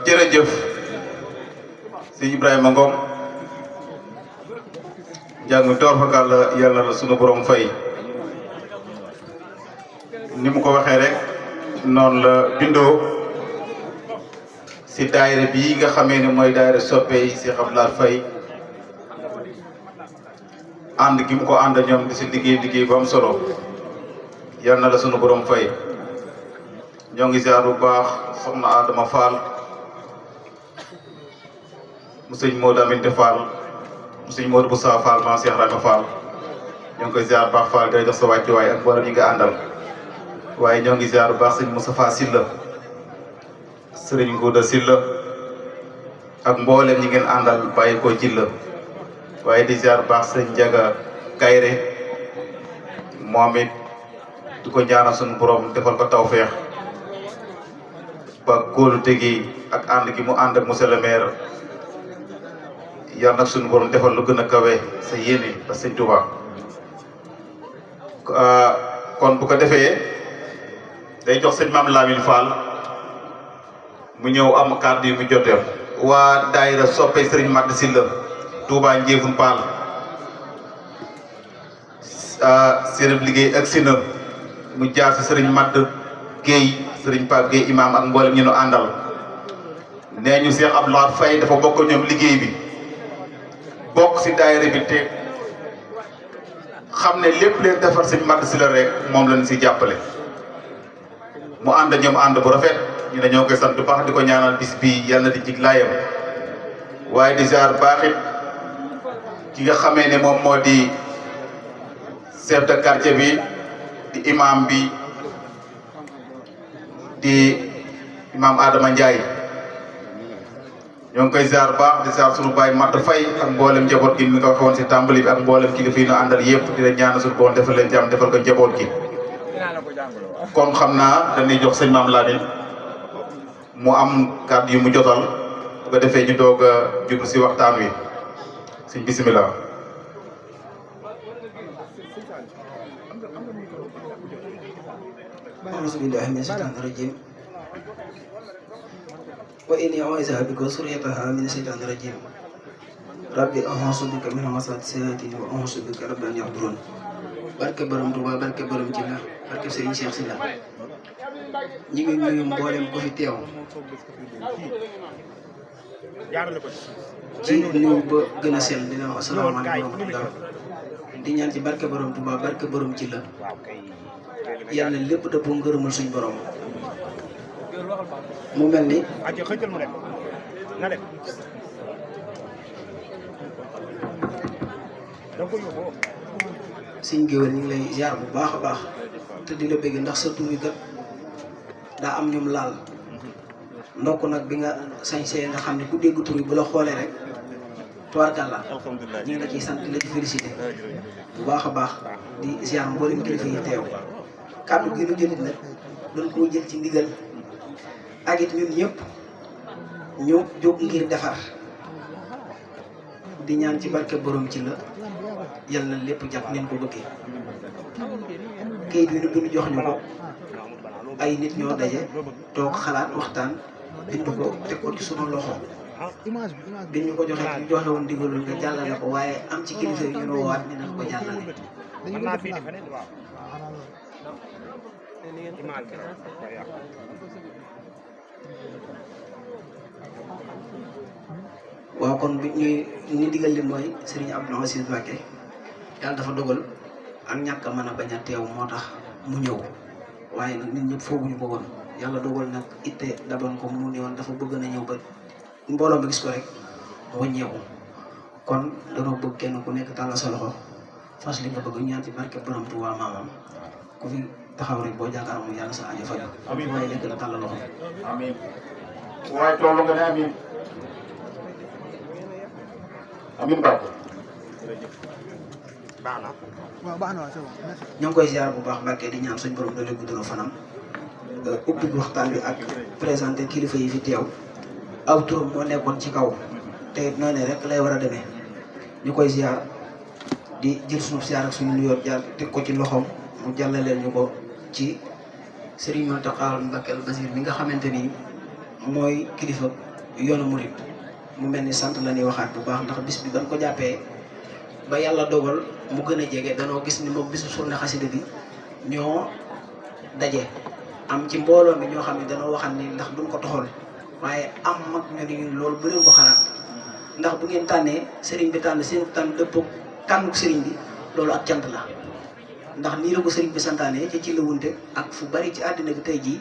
jërëjëf sëñ Ibrahima Ngom jàng door fakal la yàlla la sunu borom fay ni mu ko waxee rek noonu la bindoo si daayira bii nga xamee ne mooy daayira soppe yi si xam laat fay ànd gi mu ko ànd ñoom di si liggéey bu am solo yal na la sunu borom fay ñoo ngi ziar bu baax soxna Adama Fall mu sëñ Modou Aminte Fall mu sëñ Modou Boussa Fall ma Cheikh Rahma Fall ñoo ngi koy ziar bu baax Fall day jox sa wàccuwaay ak mboolem ñi nga àndal waaye ñoo ngi ziar bu baax sëñ Moustapha Sylla sëriñ Ngouda Sylla ak mboolem ñi ngeen àndal bàyyi ko Jilla waaye di ziar bu baax sëñ Ndiaga Kayre moom it di ko ñaanal suñu borom defal ko tawfeex ba kóolute gi ak ànd gi mu ànd ak monsieur le maire yal nag suñu borom defal lu gën a kawe sa yéene ba sëñ Touba kon bu ko defee day jox sëñ Mame Lamine Fall mu ñëw am kàddu yu mu jotee waa daayira soppe Serigne Mate Sylla Touba Njéefun Paal seen liggéey ak si na mu jaar si Serigne Mate Guèye Serigne Pape Guèye imam ak mboolem ñu nu àndal nee ñu Cheikh Abdoulaye Faye dafa bokk ñoom liggéey bi bokk si daayira bi te xam ne lépp leen defar Serigne Mate Sylla rek moom lañ si jàppale mu ànd ñoom ànd bu rafet ñu ne ñoo koy sant bu baax di ko ñaanal bis bi yàlla na di jig laayam waaye di ziar baaxit ki nga xamee ne moom moo di chef de quartier bi di imam bi di imam Adama Ndiaye ñoo ngi koy ziar baax di ziar suñu baay Mat Fay ak mboolem njaboot gi mi nga waxoon si tàmbali bi ak mboolem kilifa yi ñu àndal yëpp di leen ñaanal suñu borom defal leen jàmm defal ko njaboot gi kon xam naa dañuy jox sëñ Mame Lamine mu am kàddu yu mu jotal bu ko defee ñu doog a jublu si waxtaan wi sëñ bisimilah. أعوذ بالله من الشيطان الرجيم وإني أعوذها بك وذريتها من الشيطان الرجيم ربي أعوذ بك من همزات الشياطين وأعوذ بك رب أن يحضرون barke borom Touba barke borom Sylla barke Serigne Cheikh Sylla ñi ngi nuyu mboolem ko fi teew ci nuyu ba gën a sell dina wax asalaamaaleykum wa rahmatulah di ñaan ci barke borom Touba barke borom Sylla yàlla lépp dëppoo ngërëmul suñ borom mu mel ni Sëñ Géwél ñu ngi lay ziar bu baax a baax te di la bëgg ndax sa tur bi kat daa am ñum laal ndokk nag bi nga sañsee nga xam ne ku dégg tur bi bu la xoolee rek tubaarkàlla ñu ngi la ciy sant di la ci félicité bu baax a baax di ziar mboolem kilifa yi teew kàddu gi nu jëlit nag doon koo jël ci ndigal ak it ñun ñëpp ñu jóg ngir defar di ñaan ci barke borom Sylla yàlla na lépp jàpp neen ko bëggee kayit bi nu bind jox ñu ko ay nit ñoo daje toog xalaat waxtaan bind ko teg ko ci sunu loxo bi ñu ko joxee ñu joxe woon digalul nga jàllale ko waaye am ci kilifa yi ñu ne woowaat ni nañ ko jàllale waaw kon bi ñuy ni digal li mooy Serigne Abdou Aziz Mbacké yàlla dafa dogal ak ñàkk a mën a bañ a teew moo tax mu ñëw waaye nag nit ñëpp fooguñu ko woon yàlla dogal nag itte daban ko mu ne woon dafa bëgg na ñëw ba mbooloo mi gis ko rek wàññeeku kon danoo bëgg kenn ku nekk tàllal sa loxo fas li nga bëgg ñaan ci barke borom Tuubaa maamam ku fi taxaw rek boo jàkkaarloo mu yàlla sa aajo faju waaye lekk na tàllal loxo amiin waaye toolu nga ne amiin amiin Mbacke ñoo ngi koy ziar bu baax Mbacke di ñaan suñ borom doole guddaloo fanam ubbi waxtaan bi ak présenté kilifa yi fi teew aw turam moo nekkoon ci kaw te it noonu rek lay war a demee ñu koy ziar di jël suñu ziar ak suñu nuyoo jaar teg ko ci loxoom mu jàllaleel ñu ko ci Serigne Mountakha Mbacké Basir mi nga xamante ni mooy kilifa yoonu murid mu mel ni sant la ñuy waxaat bu baax ndax bis bi ban ko jàppee ba yàlla dogal mu gën a jege danoo gis ni moom bisu journée xasida bi ñoo daje am ci mbooloo mi ñoo xam ne danoo waxal ni ndax duñ ko toxal waaye am mag ñu ni loolu bu leen ko xalaat ndax bu ngeen tànnee sëriñ bi tànn seen tànn dëppoo tànnuk sëriñ bi loolu ak cant la ndax nii la ko sëriñ bi santaane ci la wunte ak fu bari ci àddina bi tey jii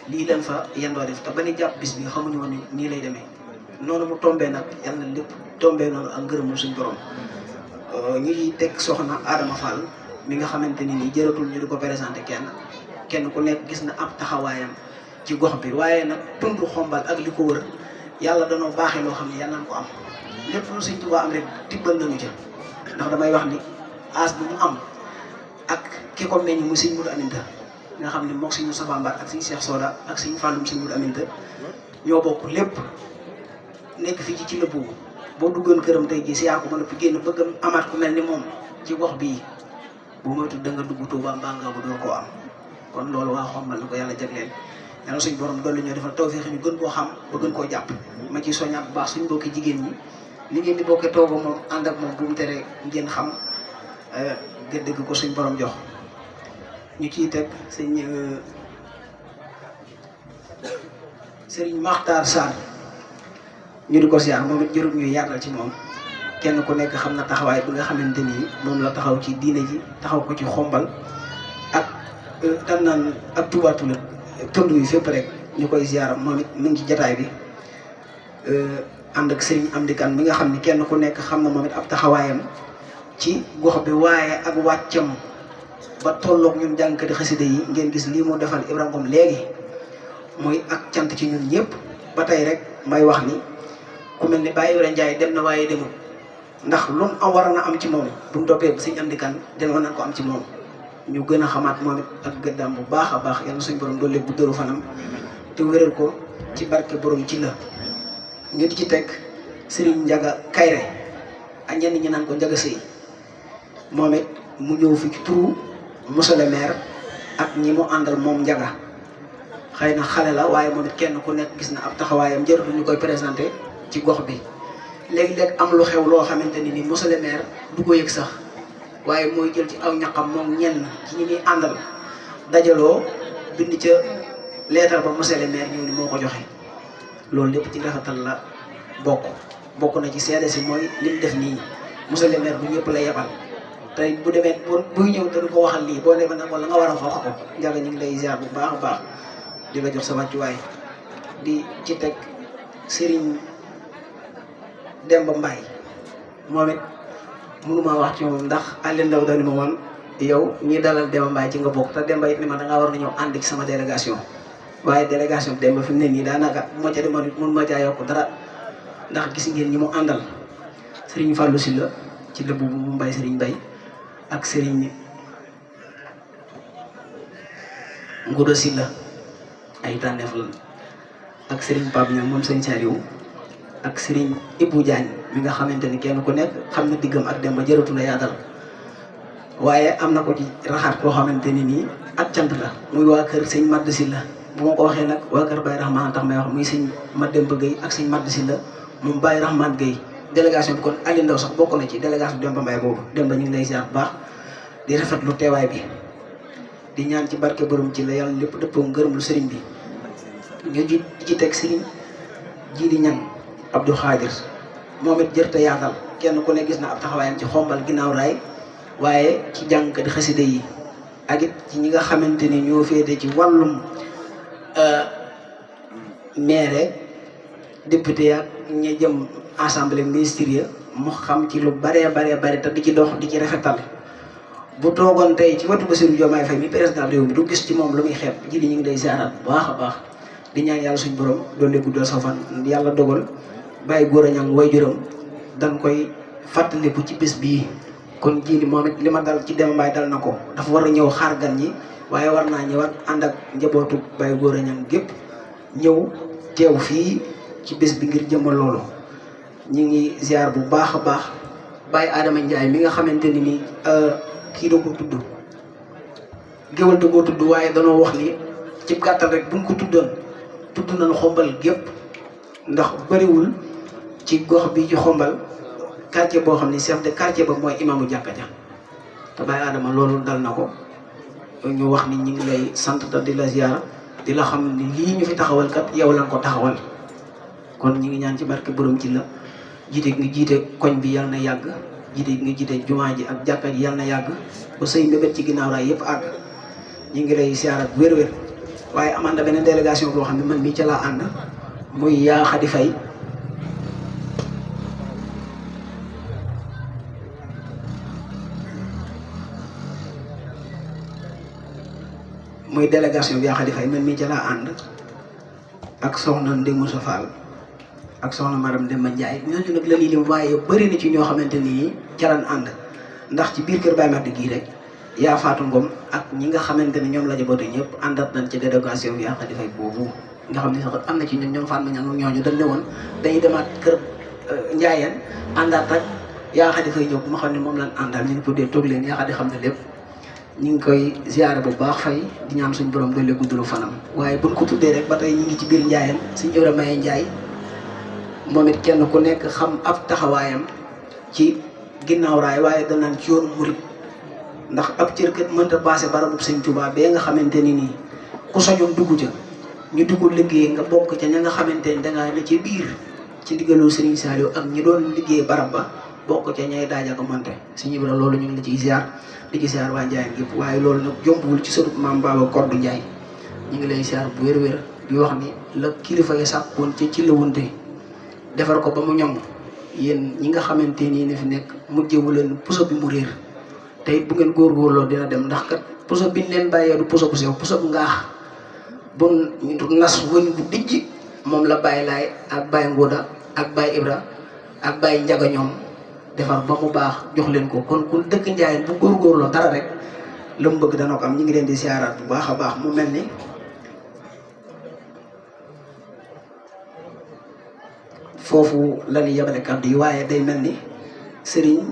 lii leen fa yendoo def te ba ni jàpp bis bi xamuñu woon ni nii lay demee noonu mu tombee nag yàlla na lépp tombee noonu ak ngërëmu suñ borom ñu ngi teg soxna Adama Fall mi nga xamante ni nii jëratul ñu di ko présenté kenn ku nekk gis na ab taxawaayam ci gox bi waaye nag tund xombal ak li ko wër yàlla danoo baaxee loo xam ne yàlla nañ ko am lépp lu Sëñ Tuubaa am rek tibbal nañu ca ndax damay wax ni as bu mu am ak ki ko meññ mu Sëñ Mudu Aminta nga xam ne mook Sëñ Moustapha Mbar ak Sëñ Cheikh Soda ak Sëñ Falloum Sëñ Mourou Aminta ñoo bokk lépp nekk fii ci la boobu boo duggoon këram tey jii siyaar ko ba noppi génn bëgg amaat ku mel ni moom ci gox bii bu moytu da nga dugg Touba mbaa nga bu doo koo am kon loolu waa Xombal na ko yàlla jagleel yàlla suñ borom dolli ñoo defal tawfeex ñu gën koo xam ba gën koo jàpp ma ciy soññaat bu baax suñ bokki jigéen ñi li ngeen di bokkee tooga moom ànd ak moom bu mu tere ngeen xam gëdd ko suñ borom jox ñu ciy teg Sëriñ Maxtaar Sarr ñu di ko siyaar moom it jërut ñuy yaatal ci moom kenn ku nekk xam na taxawaay bi nga xamante ni moom la taxaw ci diine ji taxaw ko ci Xombal ak tam naan ak Touba Toul tund yi fépp rek ñu koy siyaar moom it mu ngi ci jataay bi ànd ak Sëriñ Amdi Kan mi nga xam ni kenn ku nekk xam na moom it ab taxawaayam ci gox bi waaye ak wàccam ba tolloog ñun jàngkati xasida yi ngeen gis lii moo defal Ibrahima Ngom léegi muy ak cant ci ñun ñëpp ba tey rek may wax ni ku mel ni Baye Ibrahima Ndiaye dem na waaye demul ndax lu am war na am ci moom bu mu toppee Sëñ Amdi Kan denoon nañ ko am ci moom ñu gën a xamaat moom it ak gëddaam bu baax a baax yàlla suñ borom doole bu dëru fanam te wéral ko ci barke borom ci la ñu di ci teg Serigne Ndiaga Kayre ak ñenn ñi naan ko Ndiaga Sëy moom it mu ñëw fi ci turu monsieur le maire ak ñi mu àndal moom Ndiaga xëy na xale la waaye moom it kenn ku nekk gis na ab taxawaayam jërëtu ñu koy présenté ci gox bi léegi-léeg am lu xew loo xamante ni monsieur le maire du ko yëg sax waaye mooy jël ci aw ñaqam moom ñenn ci ñi muy àndal dajaloo bind ca leetar ba monsieur le maire ñëw ni moo ko joxe loolu lépp ci rafetal la bokk na ci seede si mooy li mu def nii monsieur le maire bu ñëpp la yebal tey bu demee buy ñëw te du ko waxal lii boo demee nag wala nga war a wax ko Ndiaga ñu ngi lay ziar bu baax a baax di la jox sa wàccuwaay di ci teg Serigne Demba Mbaye moom it mënuma wax ci moom ndax Aliou Ndaw dani ma woon yow ñi dalal Demba Mbaye ci nga bokk te Demba it ni ma dangaa war na ñëw ànd ci sama délégation waaye délégation bi Demba fi mu ne nii daanaka moo ca demoon it mun ma caa yokk dara ndax gis ngeen ñi mu àndal Serigne Fallou Sylla ci la bu mu Mbaye Serigne Mbaye ak Serigne Ngouda Sylla ay tànneef lan ak Serigne Pape Niang moom Serigne Saliou ak Serigne Ibou Diagne mi nga xamante ni kenn ku nekk xam na diggam ak Demba jërëtu la yaatal waaye am na ko ci raxaat koo xamante ni nii ak cant la muy waa kër Serigne Mad Sylla bu ma ko waxee nag waa kër Baye Rahman tax may wax muy Serigne Mademba Gueye ak Serigne Mad Sylla moom Baye Rahman Gueye délégation bi kon Aliou Ndaw sax bokk na ci délégation Demba Mbaye boobu Demba ñu ngi lay ziar bu baax di rafetlu teewaay bi di ñaan ci barke borom ci la yàlla lépp dëppoo ngërëm lu sëriñ bi ñu ji ci teg Serigne Jili Ñang Abdou Khadir moom it jërte yaatal kenn ku ne gis na ab taxawaayam ci Xombal ginnaaw raay waaye ci jàngkati xasida yi ak it ci ñi nga xamante ni ñoo féete ci wàllum maire député ak ñi jëm assemblée ministérielle mu xam ci lu baree te di ci dox di ci rafetal bu toogoon tey ci wetu Bassirou Diomaye Faye mi président réew mi du gis ci moom lu muy xeeb ji li ñu ngi lay ziaraat bu baax a baax di ñaan yàlla suñu borom doole guddal sa fan yàlla dogal bàyyi góor a ñang way juróom dañ koy fàttaliku ci bés bii kon ji li moom it li ma dal ci Demba Mbaye dal na ko dafa war a ñëw xaar gan ñi waaye war naa ñëwaat ànd ak njabootu bàyyi góor a ñang gépp ñëw teew fii ci bés bi ngir jëmmal loolu ñu ngi ziar bu baax a baax Baye Adama Ndiaye mi nga xamante ni nii kii da ko tudd géwal da koo tudd waaye danoo wax ni ci gàttal rek buñ ko tuddoon tudd nañu Xombal gépp ndax bëriwul ci gox bi ci Xombal quartier boo xam ni chef de quartier ba mooy imaamu jàkka ja te Baye Adama loolu dal na ko ñu wax ni ñu ngi lay sant te di la ziar di la xam ni lii ñu fi taxawal kat yow lañ ko taxawal kon ñu ngi ñaan ci barke borom ci la jiite nga jiite koñ bi yàlla na yàgg jiite nga jiite jumaa ji ak jàkka ji yàlla na yàgg ba say mbébét ci ginnaaw raay yëpp àgg ñu ngi lay siyaar ak wér-wér waaye amaan na beneen délégation boo xam ne man mii ca laa ànd muy yaa Xadi Fay muy délégation bi yaa Xadi Fay man mii ca laa ànd ak soxna Ndeye Moussa Fall ak soxna Maram Demba Ndiaye ñooñu nag la lii lim waaye bëri na ci ñoo xamante ni ca lañ ànd ndax ci biir kër Baye Madi gii rek yaa Fatou Ngom ak ñi nga xamante ne ñoom la jaboote ñëpp àndat nañ ci délégation yaa Khady Faye boobu nga xam ne sax am na ci ñoom Fatma Niang ak ñooñu dañ ne woon dañuy demaat kër Njaayeen àndaat ak yaa Khady Faye ñëw bu ma xam ne moom lañ àndal ñu ngi tuddee toog leen yaa Khady xam ne lépp ñu ngi koy ziare bu baax Faye di ñaan suñu borom doole guddalu fanam waaye buñ ko tuddee rek ba tey ñu ngi ci biir Njaayeen suñu Ibrahima Maye Ndiaye moom it kenn ku nekk xam ab taxawaayam ci ginnaaw raay waaye danaan ci yoonu murit ndax ab cër kat mënta passé barabu sëñ Tuubaa bee nga xamante ni nii ku soñoon dugg ca ñu dugg liggéey nga bokk ca ña nga xamante ni dangaa ne ci biir ci ndigalu Serigne Saliou ak ñi doon liggéey barab ba bokk ca ñay daaja ko monte sëñ Ibra loolu ñu ngi la ciy ziar di ci ziar waa Ndiaye gépp waaye loolu nag jombuwul ci sëtu maam Baba Kordu Ndiaye ñu ngi lay ziar bu wér-wér di wax ni la kilifa yi sàkkoon ci la wunte defar ko ba mu ñoŋ yéen ñi nga xamante nii ne fi nekk mujjewu leen puso bi mu réer te it bu ngeen góorgóorloo dina dem ndax kat puso biñ leen bàyyee du puso bu sew puso bu ngaax bu nas wëñ bu dijj moom la Baye Laay ak Baye Ngóoda ak Baye Ibra ak Baye Njaga ñoom defar ba mu baax jox leen ko kon ku dëkk Njaayeen bu góorgóorloo dara rek la mu bëgg dana ko am ñu ngi leen di siyaaraat bu baax a baax mu mel ni foofu la ñuy yabale kàddu yi waaye day mel ni Serigne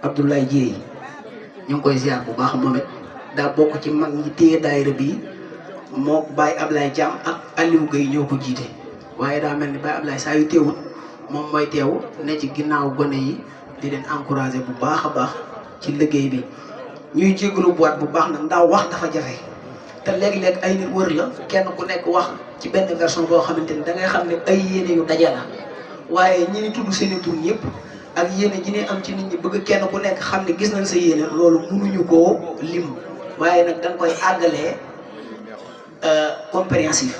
Abdoulaye Dieye ñu ngi koy ziar bu baax moom it daa bokk ci mag ñi téye daayira bi moo Baye Ablaye Thiam ak Aliou Gueye ñoo ko jiite waaye daa mel ni Baye Ablaye saa yu teewut moom mooy teew ne ci ginnaaw gone yi di leen encouragé bu baax a baax ci liggéey bi ñuy jégalu boîte bu baax nag ndax wax dafa jafe te léeg-léeg ay nit wër la kenn ku nekk wax ci benn version boo xamante ni da ngay xam ne ay yéene yu daje la waaye ñi ni tudd seeni tur ñëpp ak yéene ji ne am ci nit ñi bëgg kenn ku nekk xam ne gis nañ sa yéene loolu mënuñu koo lim waaye nag da nga koy àggalee compréhensif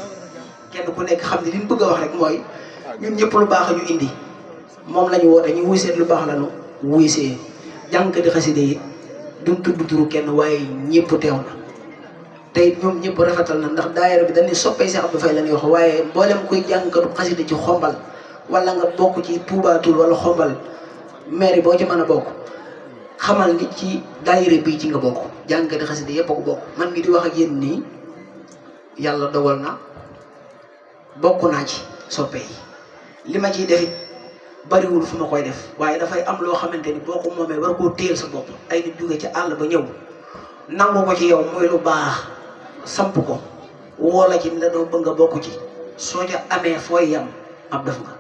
kenn ku nekk xam ne li ñu bëgg a wax rek mooy ñun ñëpp lu baax ñu indi moom la ñu woote ñu wuy seet lu baax la ñu wuy see jàngkati xaside yi duñ tudd turu kenn waaye ñëpp teew na te it ñoom ñëpp rafetal na ndax daayira bi dañuy soppee Cheikh Abdou Faye la ñuy wax waaye mboolem koy jàngkatu xaside ci xombal wala nga bokk ci Touba Toul wala xombal mairie boo ci mën a bokk xamal ni ci daayira bii ci nga bokk jàngkati xaside yëpp a ko bokk man mi di wax ak yéen nii yàlla dogal na bokk naa ci soppe yi li ma ciy def it bariwul fu ma koy def waaye dafay am loo xamante ni boo ko moomee war koo téyel sa bopp ay nit jóge ci àll ba ñëw nangu ko ci yow mooy lu baax samp ko woo la ci ne doo bëgg nga bokk ci soo ca amee fooy yam ab def nga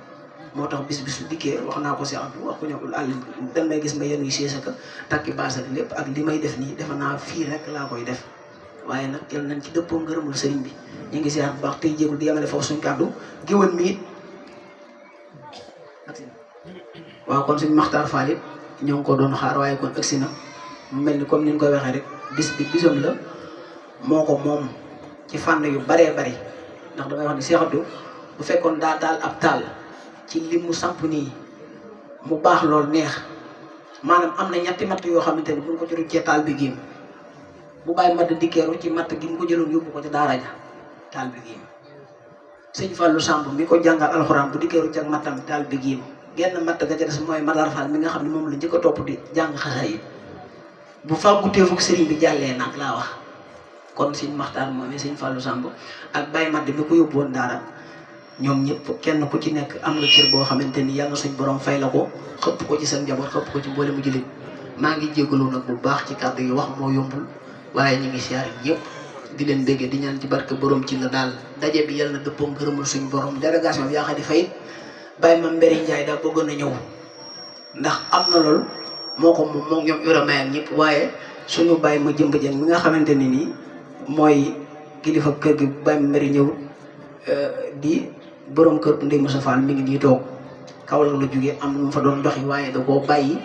moo tax bis bisu dikkee wax naa ko si Abdou wax ko ñëwul àll dañ may gis nga yéen ngi séesa ka takki baas ak lépp ak li may def nii defe naa fii rek laa koy def waaye nag yal nañ ci dëppoo ngërëmul sëriñ bi ñu ngi siyaar bu baax tey jéegul di yemale foofu suñ kàddu géwël mi it waaw kon suñ Maxtaar Fall it ñoo ngi ko doon xaar waaye kon agsi na mu mel ni comme ni ñu koy waxee rek bis bi bisam la moo ko moom ci fànn yu baree bari ndax damay wax ni Cheikh Abdou bu fekkoon daa taal ab taal ci li mu samp nii mu baax lool neex maanaam am na ñetti matt yoo xamante ni bu ñu ko jëlu cee taal bi génn bu bàyyi matt dikkeeru ci matt gi mu ko jëloon yóbbu ko ci daara ja taal bi génn sëñ Fallou Samb mi ko jàngal alxuraan bu dikkeeru ci ak mattam taal bi génn genn matt ga ca des mooy Matar Fall mi nga xam ne moom la njëkk a topp di jàng xasaay yi bu fàggutee fukk sëriñ bi jàllee nag laa wax kon sëñ Maxtaar moom sëñ Fallou Samb ak Baye Madd mi ko yóbbu woon daara ñoom ñëpp kenn ku ci nekk am nga cër boo xamante ni yàlla suñ borom fay la ko xëpp ko ci sa njaboot xëpp ko ci mboole mu jullit maa ngi jégalu nag bu baax ci kàddu yi wax moo yombul waaye ñu ngi siyaare ñëpp di leen béggee di ñaan ci barke borom ci la daal daje bi yàlla na dëppoo ngërëmul suñ borom délégation bi yaa Khady Faye Baye ma Mbéri Ndiaye daa bëggoon na ñëw ndax am na lool moo ko moom ñoom Ibrahima ak ñëpp waaye suñu Baye ma jëmb jën mi nga xamante ni nii mooy kilifa kër gi Baye ma Mbéri ñëw di borom kër Ndeye Moussa Fall mi ngi nii toog Kaolack la jógee am lu mu fa doon doxi waaye da koo bàyyi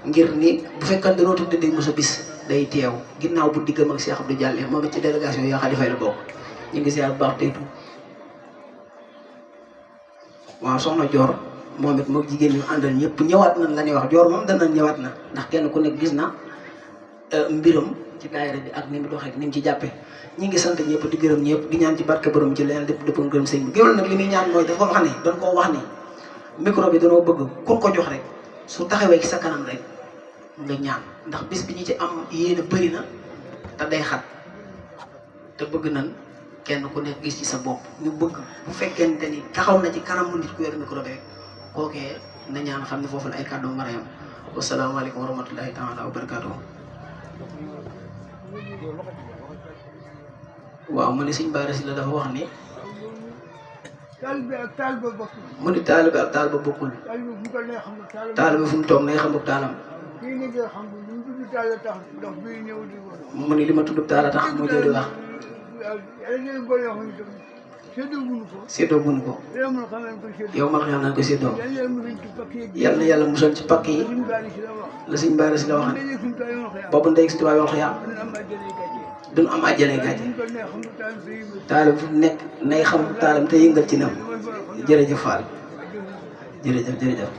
ngir ni bu fekkee dañoo tudd Ndeye Moussa bis day teew ginnaaw bu diggam ak Cheikh Abdou Diallo moom it ci délégation yaa Khady Faye la bokk ñu ngi ziar bu baax tey waaw soxna Dior moom it moom jigéen ñu àndal ñëpp ñëwaat nañ la ñuy wax Dior moom danañ ñëwaat na ndax kenn ku nekk gis na mbiram ci daayira bi ak ni mu doxee ni mu ci jàppee ñi ngi sant ñëpp di gërëm ñëpp di ñaan ci barke borom ci leen lépp dëpp ngërëm sëñ bi géwél nag li muy ñaan mooy dafa wax ni dañ koo wax ni micro bi danoo bëgg kun ko jox rek su taxawee ci sa kanam rek nga ñaan ndax bis bi ñi ci am yéene bëri na te day xat te bëgg nañ kenn ku nekk gis ci sa bopp ñu bëgg bu fekkente ni taxaw na ci kanamu nit ku yor micro bi rek kookee na ñaan xam ne foofu la ay kàddu war a yam wasalaamaaleykum wa rahmatullahi taala wa barakaatuhu. waaw mu ne Sëñ Bara Sylla dafa wax ni mu ne taalibe ak taal ba bokkul taalibe fu mu toog nay xam taalam mu ne li ma tudd taala tax mu jëw di wax séddoo buñ ko yow ma xam nañ ko séddoo yal na yàlla musal ci pakk yi la Sëñ Bara Sylla wax boobu ndey si tubaab yoo xam duñ am àjjana gàcce taalam fu nekk nay xam taalam te yëngal ci nam jërëjëf Fall jërëjëf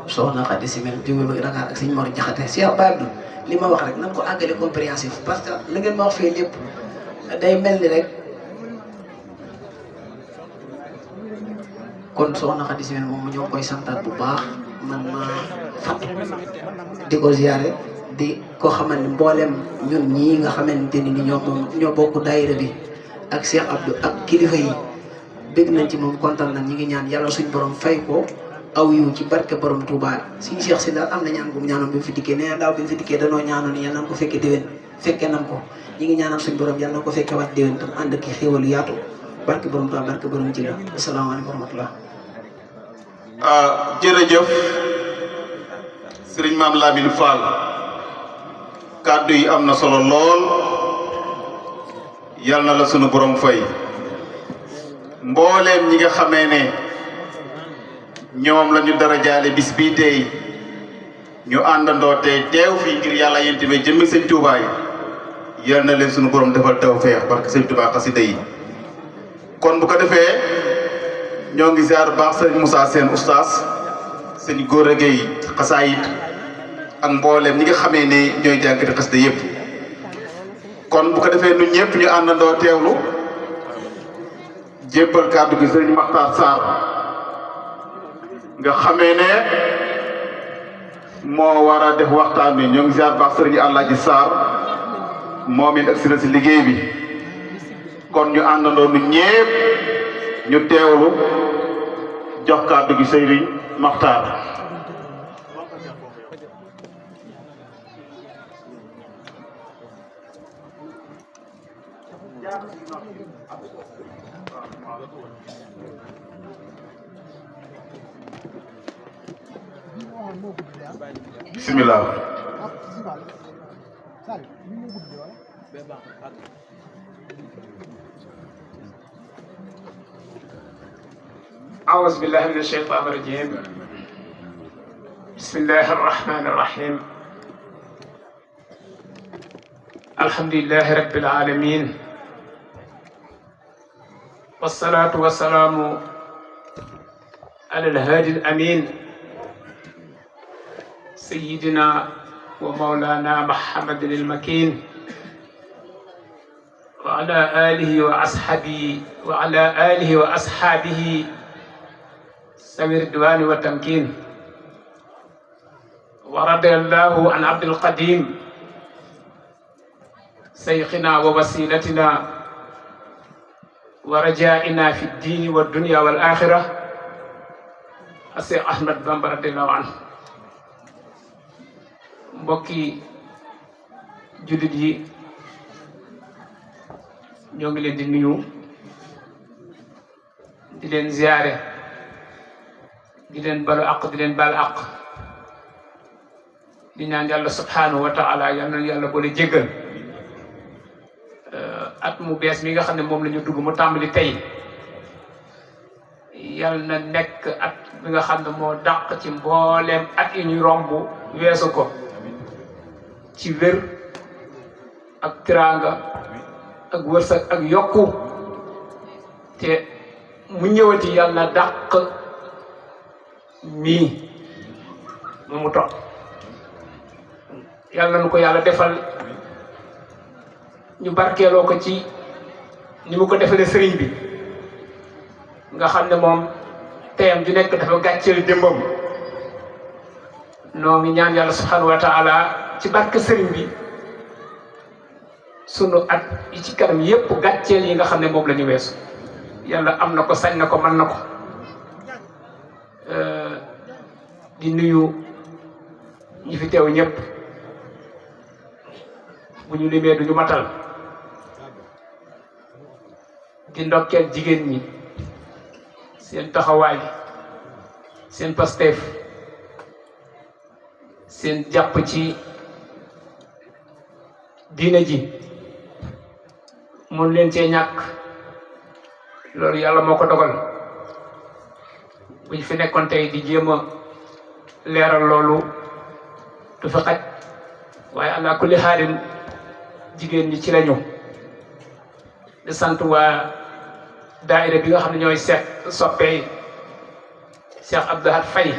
soxna Xadi Simel jóge ba Dakar ak Sëñ Mor Jaxate Cheikh Babou li ma wax rek nan ko àggale compréhensif parce que la ngeen ma wax fii lépp day mel ni rek kon soxna Xadi Simel moom mu ñoo koy santaat bu baax man ma fat di ko ziare di ko xamal ni mboolem ñun ñii nga xamante ni ñoo bokk daayira bi ak Cheikh Abdou ak kilifa yi bég nañ ci moom kontaan nañ ñi ngi ñaan yàlla suñ borom fay ko aw yiw ci barke borom Touba suñu Cheikh si daal am na ñaan bu mu ñaanoon bi mu fi dikkee nee na daaw bi mu fi dikkee danoo ñaanoon yal nañ ko fekkee déwén fekkee nañ ko ñi ngi ñaanal suñ borom yal na ko fekkee waat déwén tam ànd ak xéewal yaatu barke borom Touba barke borom Jila asalaamaaleykum wa rahmatullah. jërëjëf sëriñ Maam Lamine Fall kàddu yi am na solo lool yal na la sunu borom fay mbooleem ñi nga xamee ne ñoom la ñu dara jaale bis bii tey ñu àndandoo tey teew fii ngir yàlla yéen tamit jëmmi sëñ Touba yi yal na leen sunu borom defal tawfeex barke sëñ Touba xasida yi kon bu ko defee ñoo ngi ziar baax sëriñ Moussa Sène oustaz sëñ Gora Gueye xasaayit ak mbooleem ñi nga xamee ne ñooy jànkati xasida yëpp kon bu ko defee ñun ñëpp ñu àndandoo teewlu jébbal kàddu gi sëriñ Makhtar Sarr nga xamee ne moo war a def waxtaan bi ñoo ngi ziar baax sëriñ Alaaji Sarr moom it ak si na si liggéey bi kon ñu àndandoo ñun ñëpp ñu teewlu jox kàddu gi sëriñ Makhtar. bismillah. أعوذ بالله من الشيطان الرجيم بسم الله الرحمن الرحيم الحمد لله رب العالمين والصلاة والسلام على الهادي الأمين سيدنا ومولانا محمد المكين وعلى آله وأصحابه سوي الرضوان والتمكين ورضي الله عن عبد القديم شيخنا ووسيلتنا ورجائنا في الدين والدنيا والآخرة الشيخ أحمد بامبا رضي الله عنه mbokki jullit yi ñoo ngi leen di nuyu di leen ziyaare di leen balu àq di leen bal àq di ñaan yàlla subhanahu wa taala yal na yàlla boole jéggal at mu bees mi nga xam ne moom la ñu dugg mu tàmbali tey yal na nekk at bi nga xam ne moo dàq ci mbooleem at yi ñu romb weesu ko ci wér ak tiraanga ak wërsëg ak yokku te mu ñëwati yàlla dàq mii mu toog yàlla na ko yàlla defal ñu barkeeloo ko ci ni mu ko defalee sëriñ bi nga xam ne moom teyam ju nekk dafa gàcceel démbam noo ngi ñaan yàlla subhanahu wa taala ci barke sëriñ bi sunu at yi ci kanam yépp gàcceel yi nga xam ne moom la ñu weesu yàlla am na ko sañ na ko mën na ko di nuyu ñi fi teew ñëpp bu ñu limee duñu matal di ndokkeel jigéen ñi seen taxawaay seen pasteef seen jàpp ci diine ji mun leen cee ñàkk loolu yàlla moo ko dogal buñ fi nekkoon tey di jéem a leeral loolu du fi xaj waaye ala kulli xaalin jigéen ñi ci lañu di sant waa daayira bi nga xam ne ñooy seet soppee Cheikh Abdou Lahad Faye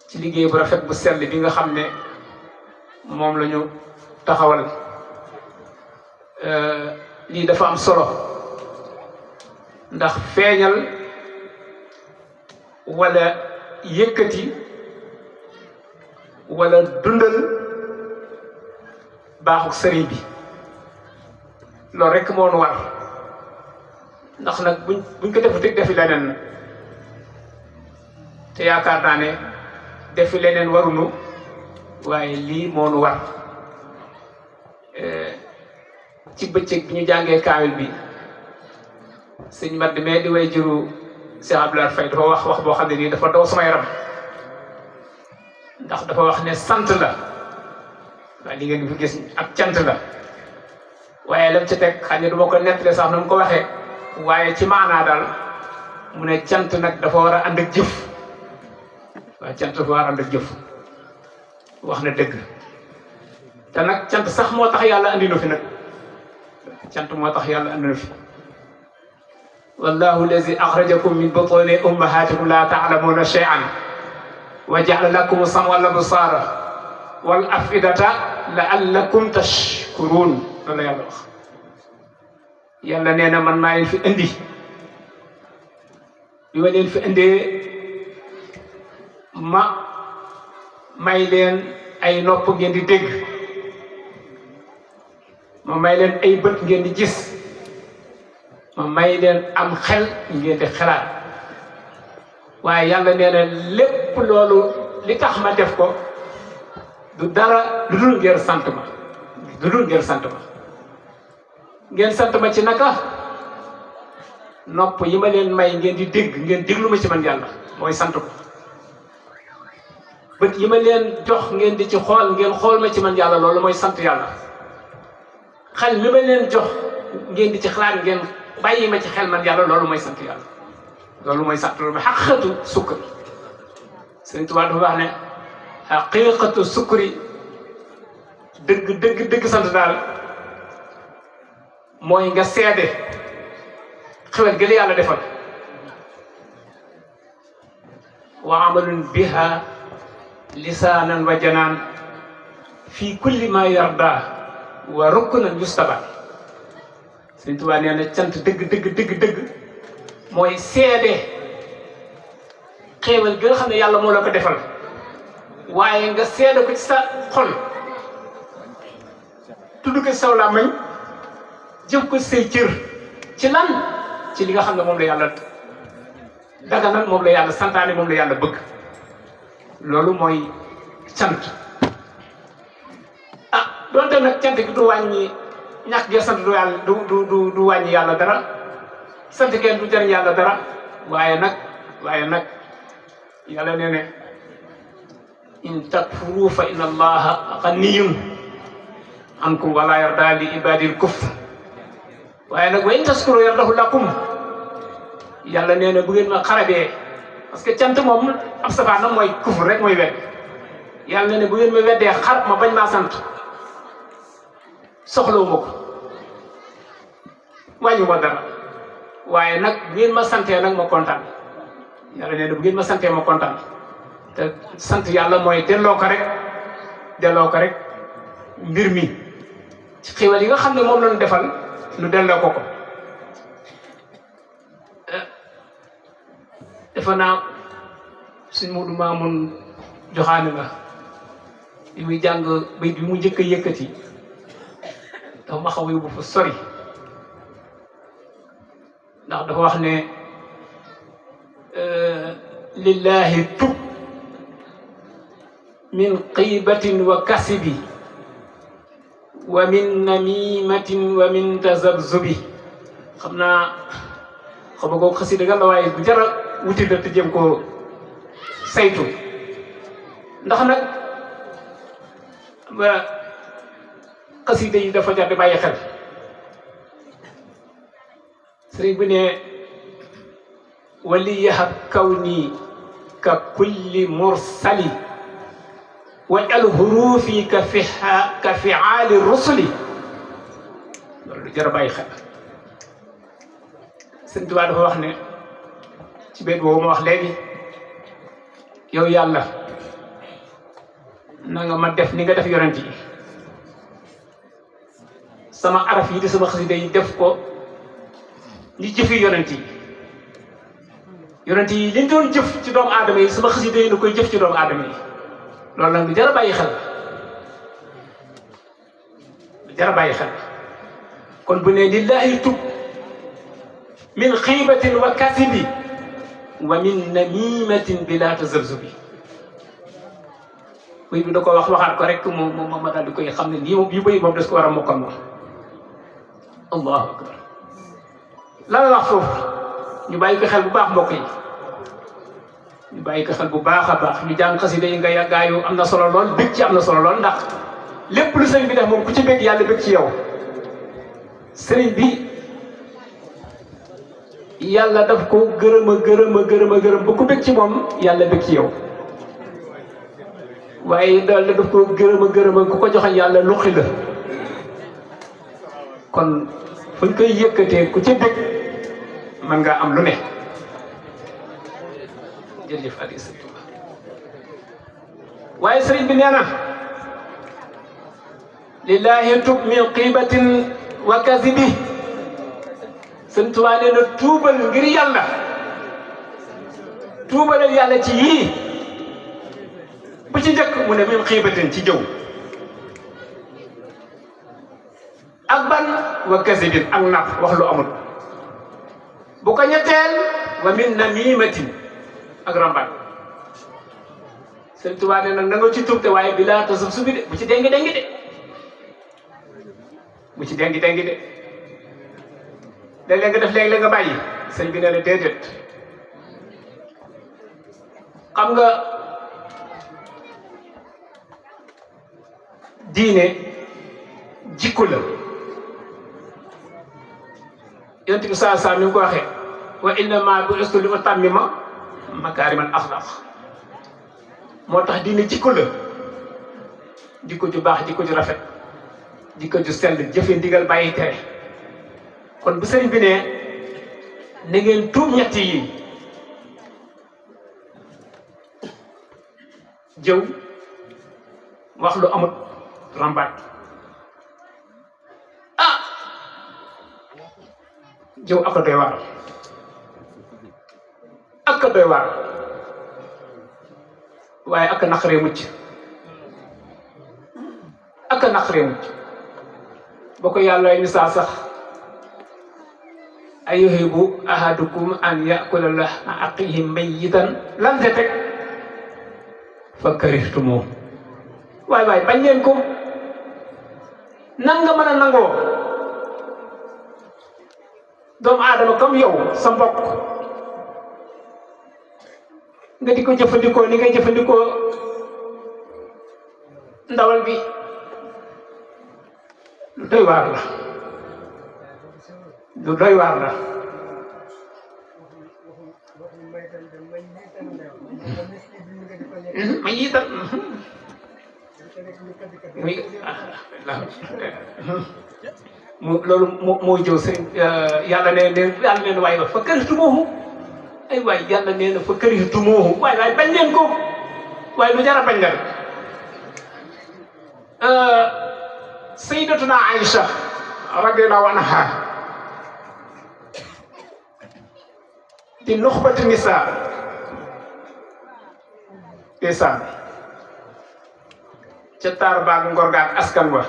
ci liggéey bu rafet bu sell bi nga xam ne moom la ñu taxawal lii dafa am solo ndax feeñal wala yëkkati wala dundal baaxu sëriñ bi loolu rekk moo nu war ndax nag buñ ko defu teg defi leneen te yaakaar naa ne defi leneen warunu waaye lii moo nu war ci bëccëg bi ñu jàngee kaamil bi sëñ Mad mais di way juru Cheikh Abdou Lahad Faye dafa wax boo xam ne nii dafa daw sama yaram ndax dafa wax ne sant la waaye li ngeen fi gis ak cant la waaye lam ci teg xam ne du ma ko nettale sax na mu ko waxee waaye ci maanaa daal mu ne cant nag dafa war a ànd ak jëf waaye cant dafa war a ànd ak jëf wax na dëgg te nag cant sax moo tax yàlla andi na fi nag cant moo tax yàlla andi na fi wallahu allazi axrajakum min butuni ummahatikum la ta'lamuna shay'an wa ja'ala lakum as-sam'a wal absara wal af'idata la'allakum tashkurun loolu yàlla wax yàlla nee na man maa leen fi indi bi ma leen fi indee ma may leen ay nopp ngeen di dégg ma may leen ay bët ngeen di gis ma may leen am xel ngeen di xalaat waaye yàlla nee na lépp loolu li tax ma def ko du dara lu dul ngeen sant ma lu dul ngeen sant ma ngeen sant ma ci naka nopp yi ma leen may ngeen di dégg ngeen déglu ma ci man yàlla mooy sant ko bët yi ma leen jox ngeen di ci xool ngeen xool ma ci man yàlla loolu mooy sant yàlla xel mi ma leen jox ngeen di ci xalaat ngeen bàyyi ma ci xel man yàlla loolu mooy sant yàlla loolu mooy sant loolu mooy xaqiqatu sukkar Sëriñ Tuubaa dafa wax ne xaqiqatu sukkari dëgg sant daal mooy nga seede xewal gi la yàlla defal wa amalun biha lisaanan wa janaan fi kulli ma yarda wa ruknan yustaba Sëriñ Tuubaa nee na cant dëgg mooy seede xéewal gi nga xam ne yàlla moo la ko defal waaye nga seede ko ci sa xol tudd ko ci saw làmmiñ jëf ko say cër ci lan ci li nga xam ne moom la yàlla daganal moom la yàlla santaane moom la yàlla bëgg loolu mooy cant doonte nag cant gi du wàññi ñàkk gee sant du yàlla du wàññi yàlla dara sant kenn du jëriñ yàlla dara waaye nag yàlla nee ne in takfuru fa inna allaha ganiyyun ankum wala yarda li ibadil kufr waaye nag wa in taskuru yardahu lakum yàlla nee na bu ngeen ma xarabee parce que cant moom ab safaanam mooy kufr rek mooy wedd yàlla nee na bu ngeen ma weddee xar ma bañ maa sant soxlawuma ko wàññi ma dara waaye nag bu ngeen ma santee nag ma kontaan yàlla nee na bu ngeen ma santee ma kontaan te sant yàlla mooy delloo ko rek mbir mi ci xéwal yi nga xam ne moom la ñu defal nu delloo ko defe naa suñ Moodu Maamun joxaane la li muy jàng bay bi mu njëkk a yëkkati dafa ma xaw a yóbbu fa sori ndax dafa wax ne lillahi tub min qibatin wa kasibi wa min namimatin wa min tazabzubi xam naa xam nga kooku xasida ga la waaye bu jara wuti la te jëm ko saytu ndax nag ba xasida yi dafa jar di bàyyi xel sëriñ bi ne wali yahab kawni ka kulli mursali wajal hurufi ka fiaali rusuli loolu lu jar a bàyyi xel sëñ Tuubaa dafa wax ne ci béy boobu ma wax léegi yow yàlla na nga ma def ni nga def yonent yi sama araf yi di sama xasida yi def ko li jëfi yonent yi liñ doon jëf ci doomu aadama yi sama xasida yi na koy jëf ci doomu aadama yi loolu nag lu jar a bàyyi xel lu jar a bàyyi xel kon bu ne lillahi tub min xiibatin wa kasibi wa min namimatin bila tazabzubi bëy bi da ko waxaat ko rek ma daal di koy xam ne nii moom bii bëy moom des ko war a mokkal moom allahu akbar la la wax foofu ñu bàyyi ko xel bu baax mbokk yi ñu bàyyi ko xel bu baax a baax ñu jàng xasida yi nga yàggaayu am na solo lool bëgg ci am na solo lool ndax lépp lu sëriñ bi def moom ku ci bëgg yàlla bëgg ci yow sëriñ bi yàlla daf ko gërëm ba ku bëgg ci moom yàlla bëgg ci yow waaye daal daf ko gërëm ku ko joxe yàlla luqi la kon fuñ koy yëkkatee ku ci bëgg mën ngaa am lu ne jërëjëf Aliou Sëriñ Tuuba waaye sëriñ bi nee na lillahi tub min qibatin wa kazibi Sëriñ Tuuba nee na tuubal ngir yàlla tuubalal yàlla ci yii bu ci njëkk mu ne min qibatin ci jëw ak ban wa kazibin ak napp wax lu amul bu ko ñetteel wa min namimatin ak rambaat Sëriñ Tuubaa ne nag na nga ci tuub te waaye bilaa tasab subi de bu ci dengi de bu ci dengi de léeg-léeg nga def léeg-léeg nga bàyyi sëñ bi ne la déedéet xam nga diine jikko la yonent bi saa mi ngi ko waxee wa innama bu'istu li utammima makaarimal axlaaq moo tax diine jikko la jikko ju baax jikko ju rafet jikko ju sell jëfe ndigal bàyyi tere kon bu sëriñ bi ne na ngeen tuub ñett yi jëw wax lu amut rambaat jëw ak a doy waar ak a doy waar waaye ak a naqaree mucc ak a naqaree mucc boo ko yàlla ay misaal sax ayuhibu ahadukum an yakula lahma aqihi mayyitan lan te teg fa karihtumu waay bañ leen ko nan nga mën a nangoo doomu aadama comme yow sa mbokk nga di ko jëfandikoo ni ngay jëfandikoo ndawal bi lu doy waar la lu doy waar la ma yiital loolu moo jëw sëriñ yàlla neen waaye fa karihtumuuhu ay waay yàlla nee na fa karihtumuuhu waay bañ leen ko waaye lu jar a bañ la sayyidatuna Aïcha radiyallahu anha di nuxbati nisaa ndeysaan ca taar baag ngor gaag askan wa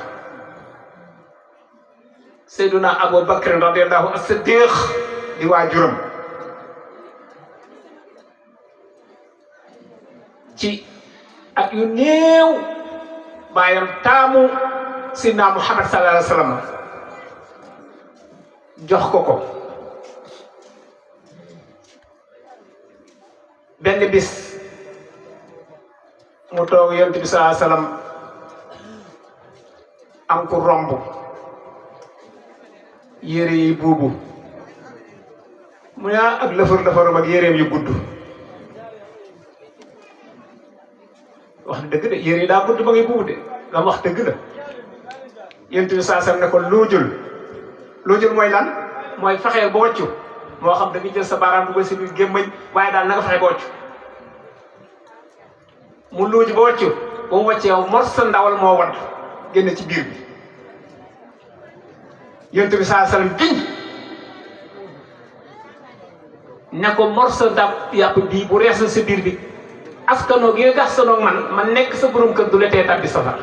Seyduna Abu Bakr radiyallahu as-Siddiq di waajuram ci ak yu néew baayam taamu Seydina Muhammad sallallahu alayhi wa sallam jox ko benn bis mu toog Yonent bi sallallahu alayhi wa sallam am ku romb yére yi buubu mu ne ak lëfër-lëfëram ak yéreem yu gudd wax dëgg de yére yi daa gudd ba ngay buubu de la wax dëgg la Yonent bi sallallahu alayhi wa sallam ne ko luujul mooy lan mooy fexee ba wàccu moo xam da nga jël sa baaraam dugal si biir gémmañ waaye daal na nga fexe ba wàccu mu luuj ba wàccu ba mu wàccee mor sa ndawal moo wadd génn ci biir bi Yonent bi sallallahu alayhi wa sallam giñ ne ko mor sa dab yàpp bii bu rees sa biir bi askanoo gi nga gas sanoog man nekk sa borom kër du la tee tabbi safara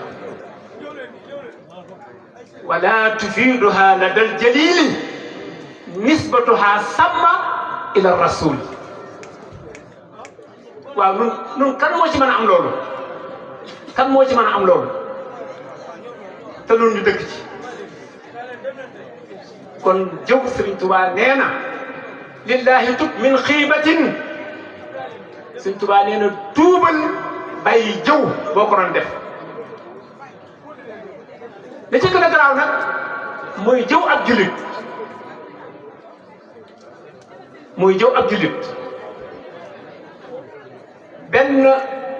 wala tufiiduha ladal jalili nisbatuha samma ila rasul waaw nun kan moo ci mën a am loolu kan moo ci mën a am loolu te loolu ñu dëkk ci kon jëw Sëriñ Tuubaa nee na lillahi tub min xiibatin Sëriñ Tuubaa nee na tuubal bàyyi jëw boo ko doon def li ci gën a garaaw nag mooy jëw ab julit benn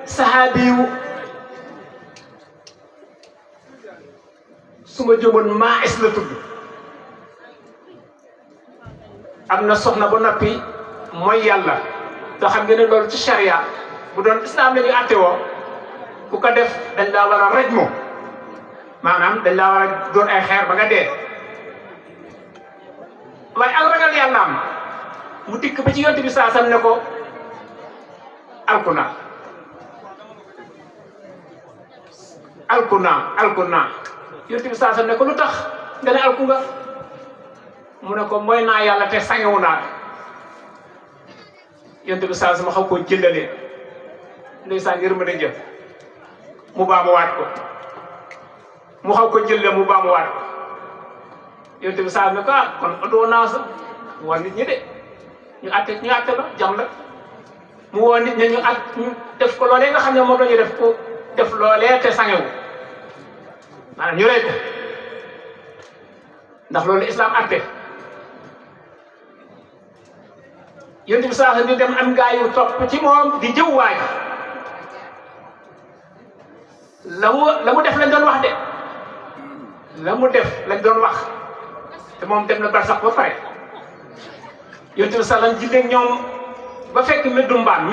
saxaabiyu su ma jëmoon Maïs la tudd am na soxna ba noppi mooy yàlla te xam ngeen ne loolu ci charia bu doon islam la ñu àtte woo ku ko def dañ laa war a rajmu maanaam dañ laa war a doon ay xeer ba nga dee waaye ak ragal yàlla am mu dikk ba ci Yonent bi saa sam ne ko alkuna Yonent bi saa sam ne ko lu tax nga ne alku nga mu ne ko mooy naa yàlla te sangewu naa Yonent bi saa sam xaw koo jëllalee ndeysaan yërmande jëf mu baamuwaat ko mu xaw ko jëlle mu baamuwaat ko Yonent bi saa ne ko kon doo naa sa mu war nit ñi de ñu àtte la jam la mu woo nit ñi ñu def ko loolee nga xam ne moom la ñu def ko def loolee te sangewu maanaam ñu rey ko ndax loolu islam àtte Yonent bi saa di dem am gaa yu topp ci moom di jëw waaj la mu def lañ doon wax de la mu def lañ doon wax te moom dem na bar sax ba pare Yonent bi sallam ji leen ñoom ba fekk meddu mbaam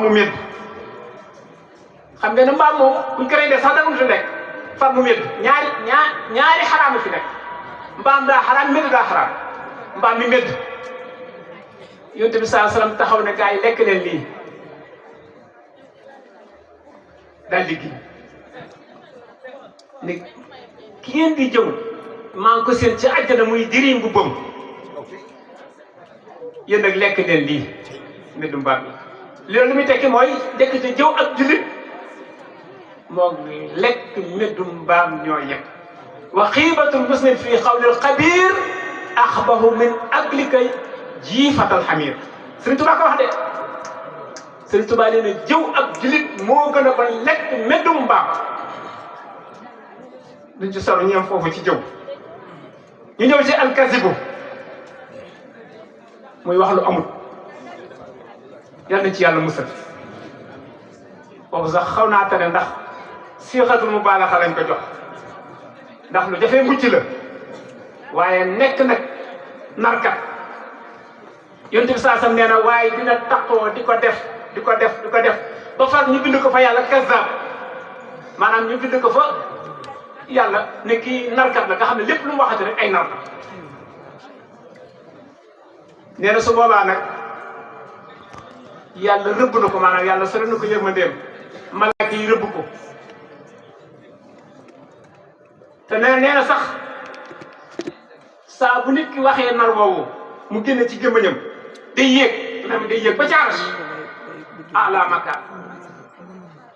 mu medd xam nga ne mbaam moom buñ ko rendee sax dagul fi nekk far mu medd ñaari xaraam fi nekk mbaam daa xaraam medd daa xaraam mbaam mi medd Yonent bi sallam taxaw ne gaa yi lekk leen lii daal di giñ ne ki ngeen di jëw maa ngi ko seen ci àjjana muy diriim bu bëm yéen nag lekk leen lii mbeddu mbaam mi loolu li muy tekki mooy dekk te jëw ak jullit moom lekk mbeddu mbaam ñoo yem wa xiibatul muslim fii xawlil xabiir axbahu min aklika jiifatal xamiir Sëriñ Tuubaa ko wax de Sëriñ Tuubaa nee na jëw ak jullit moo gën a ba lekk meddum mbaam duñ ci solo ñoom foofu ci jëw ñu ñëw ci alkazibu muy wax lu amul yal nañ ci yàlla musal boobu sax xaw naa tere ndax siixatul mubaalaxa lañ ko jox ndax lu jafee mucc la waaye nekk nag narkat Yonent bi saa sam nee na waaye dina taxoo di ko def ba far ñu bind ko fa yàlla kazzab maanaam ñu bind ko fa yàlla ne kii narkat la nga xam ne lépp lu mu waxati rek ay narkat nee na su boobaa nag yàlla rëbb na ko maanaam yàlla sori na ko yërmandeem malaaka yi rëbb ko te nee na sax saa bu nit ki waxee nar woowu mu génne ci gémmiñam day yéeg nar bi day yéeg ba ca aras ala makka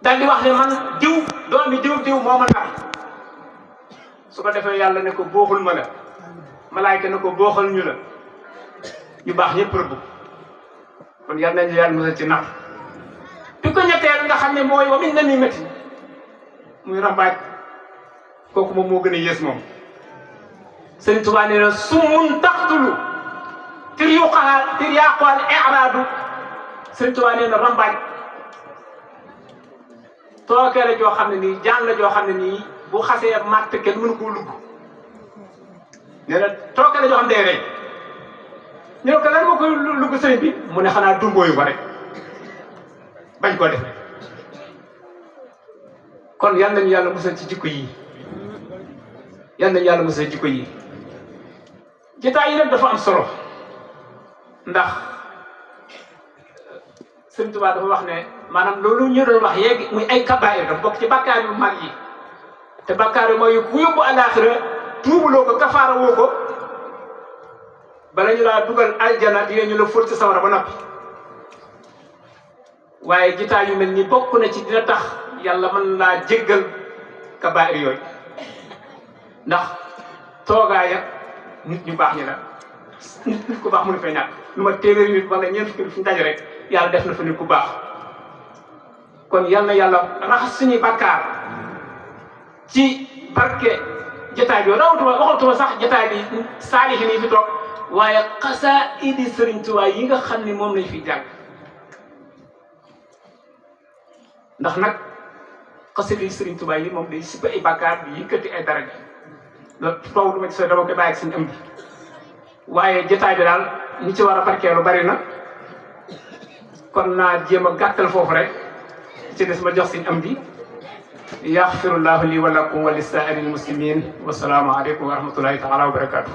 daal di wax ne man diw doomi diw moo ma nar su ko defee yàlla ne ko booxul ma la malaayka ne ko booxal ñu la ñu baax ñëpp rëbb kon yal nañu yàlla musal ci nar bi ko ñetteel nga xam ne mooy wa min namimati muy rambaaj kooku moom moo gën a yées moom Sëriñ Tuubaa nee na summun taxtulu tir yaqoal i'raadu Sëriñ Tuubaa nee na rambaaj tookee la joo xam ne nii jaan la joo xam ne nii bu xasee màtt kenn mënu koo lugg nee na tookee la joo xam ne day rey ñu ne ko lan moo koy lugg sëriñ bi mu ne xanaa dumbooyu ko rek bañ koo def kon yal nañu yàlla musal ci jikko yi yal nañu yàlla musal ci jikko yi jotaay yi nag dafa am solo ndax Sëriñ Tuubaa dafa wax ne maanaam loolu ñu doon wax yéegi muy ay kabaayir dafa bokk ci bàkkaar yu mag yi te bàkkaar yi mooy ku yóbbu àllaaxira tuubuloo ko kafaara woo ko bala ñu laa dugal aljana dinañu la fóot ci sawara ba noppi waaye jotaay yu mel ni bokk na ci dina tax yàlla mën laa jéggal kabaayir yooyu ndax toogaaya nit ñu baax ñi la nit ku baax mënu fay ñàkk lu ma téeméeri nit wala ñeent fukki nit fu ñu daje rek yàlla def na fa nit ku baax kon yal na yàlla raxas suñuy bàkkaar ci barke jotaay bi waxatuma sax jotaay bi saalixi nii fi toog waaye xasaayidi Sëriñ Tuubaa yi nga xam ne moom lañ fi jàng ndax nag xasaayidi Sëriñ Tuubaa yi moom day sipp ay bàkkaar bi yëkkati ay daraja loolu taw du ma ci sooy dama koy bàyyi ak suñu am bi waaye jotaay bi daal ñi ci war a barkeelu bari na kon naa jéem a gàttal foofu rek ci des ma jox suñu am bi yaxfirullahu li wa lakum wa li saa'iril muslimin wa salaamu aleykum wa rahmatullahi taala wa barakatuh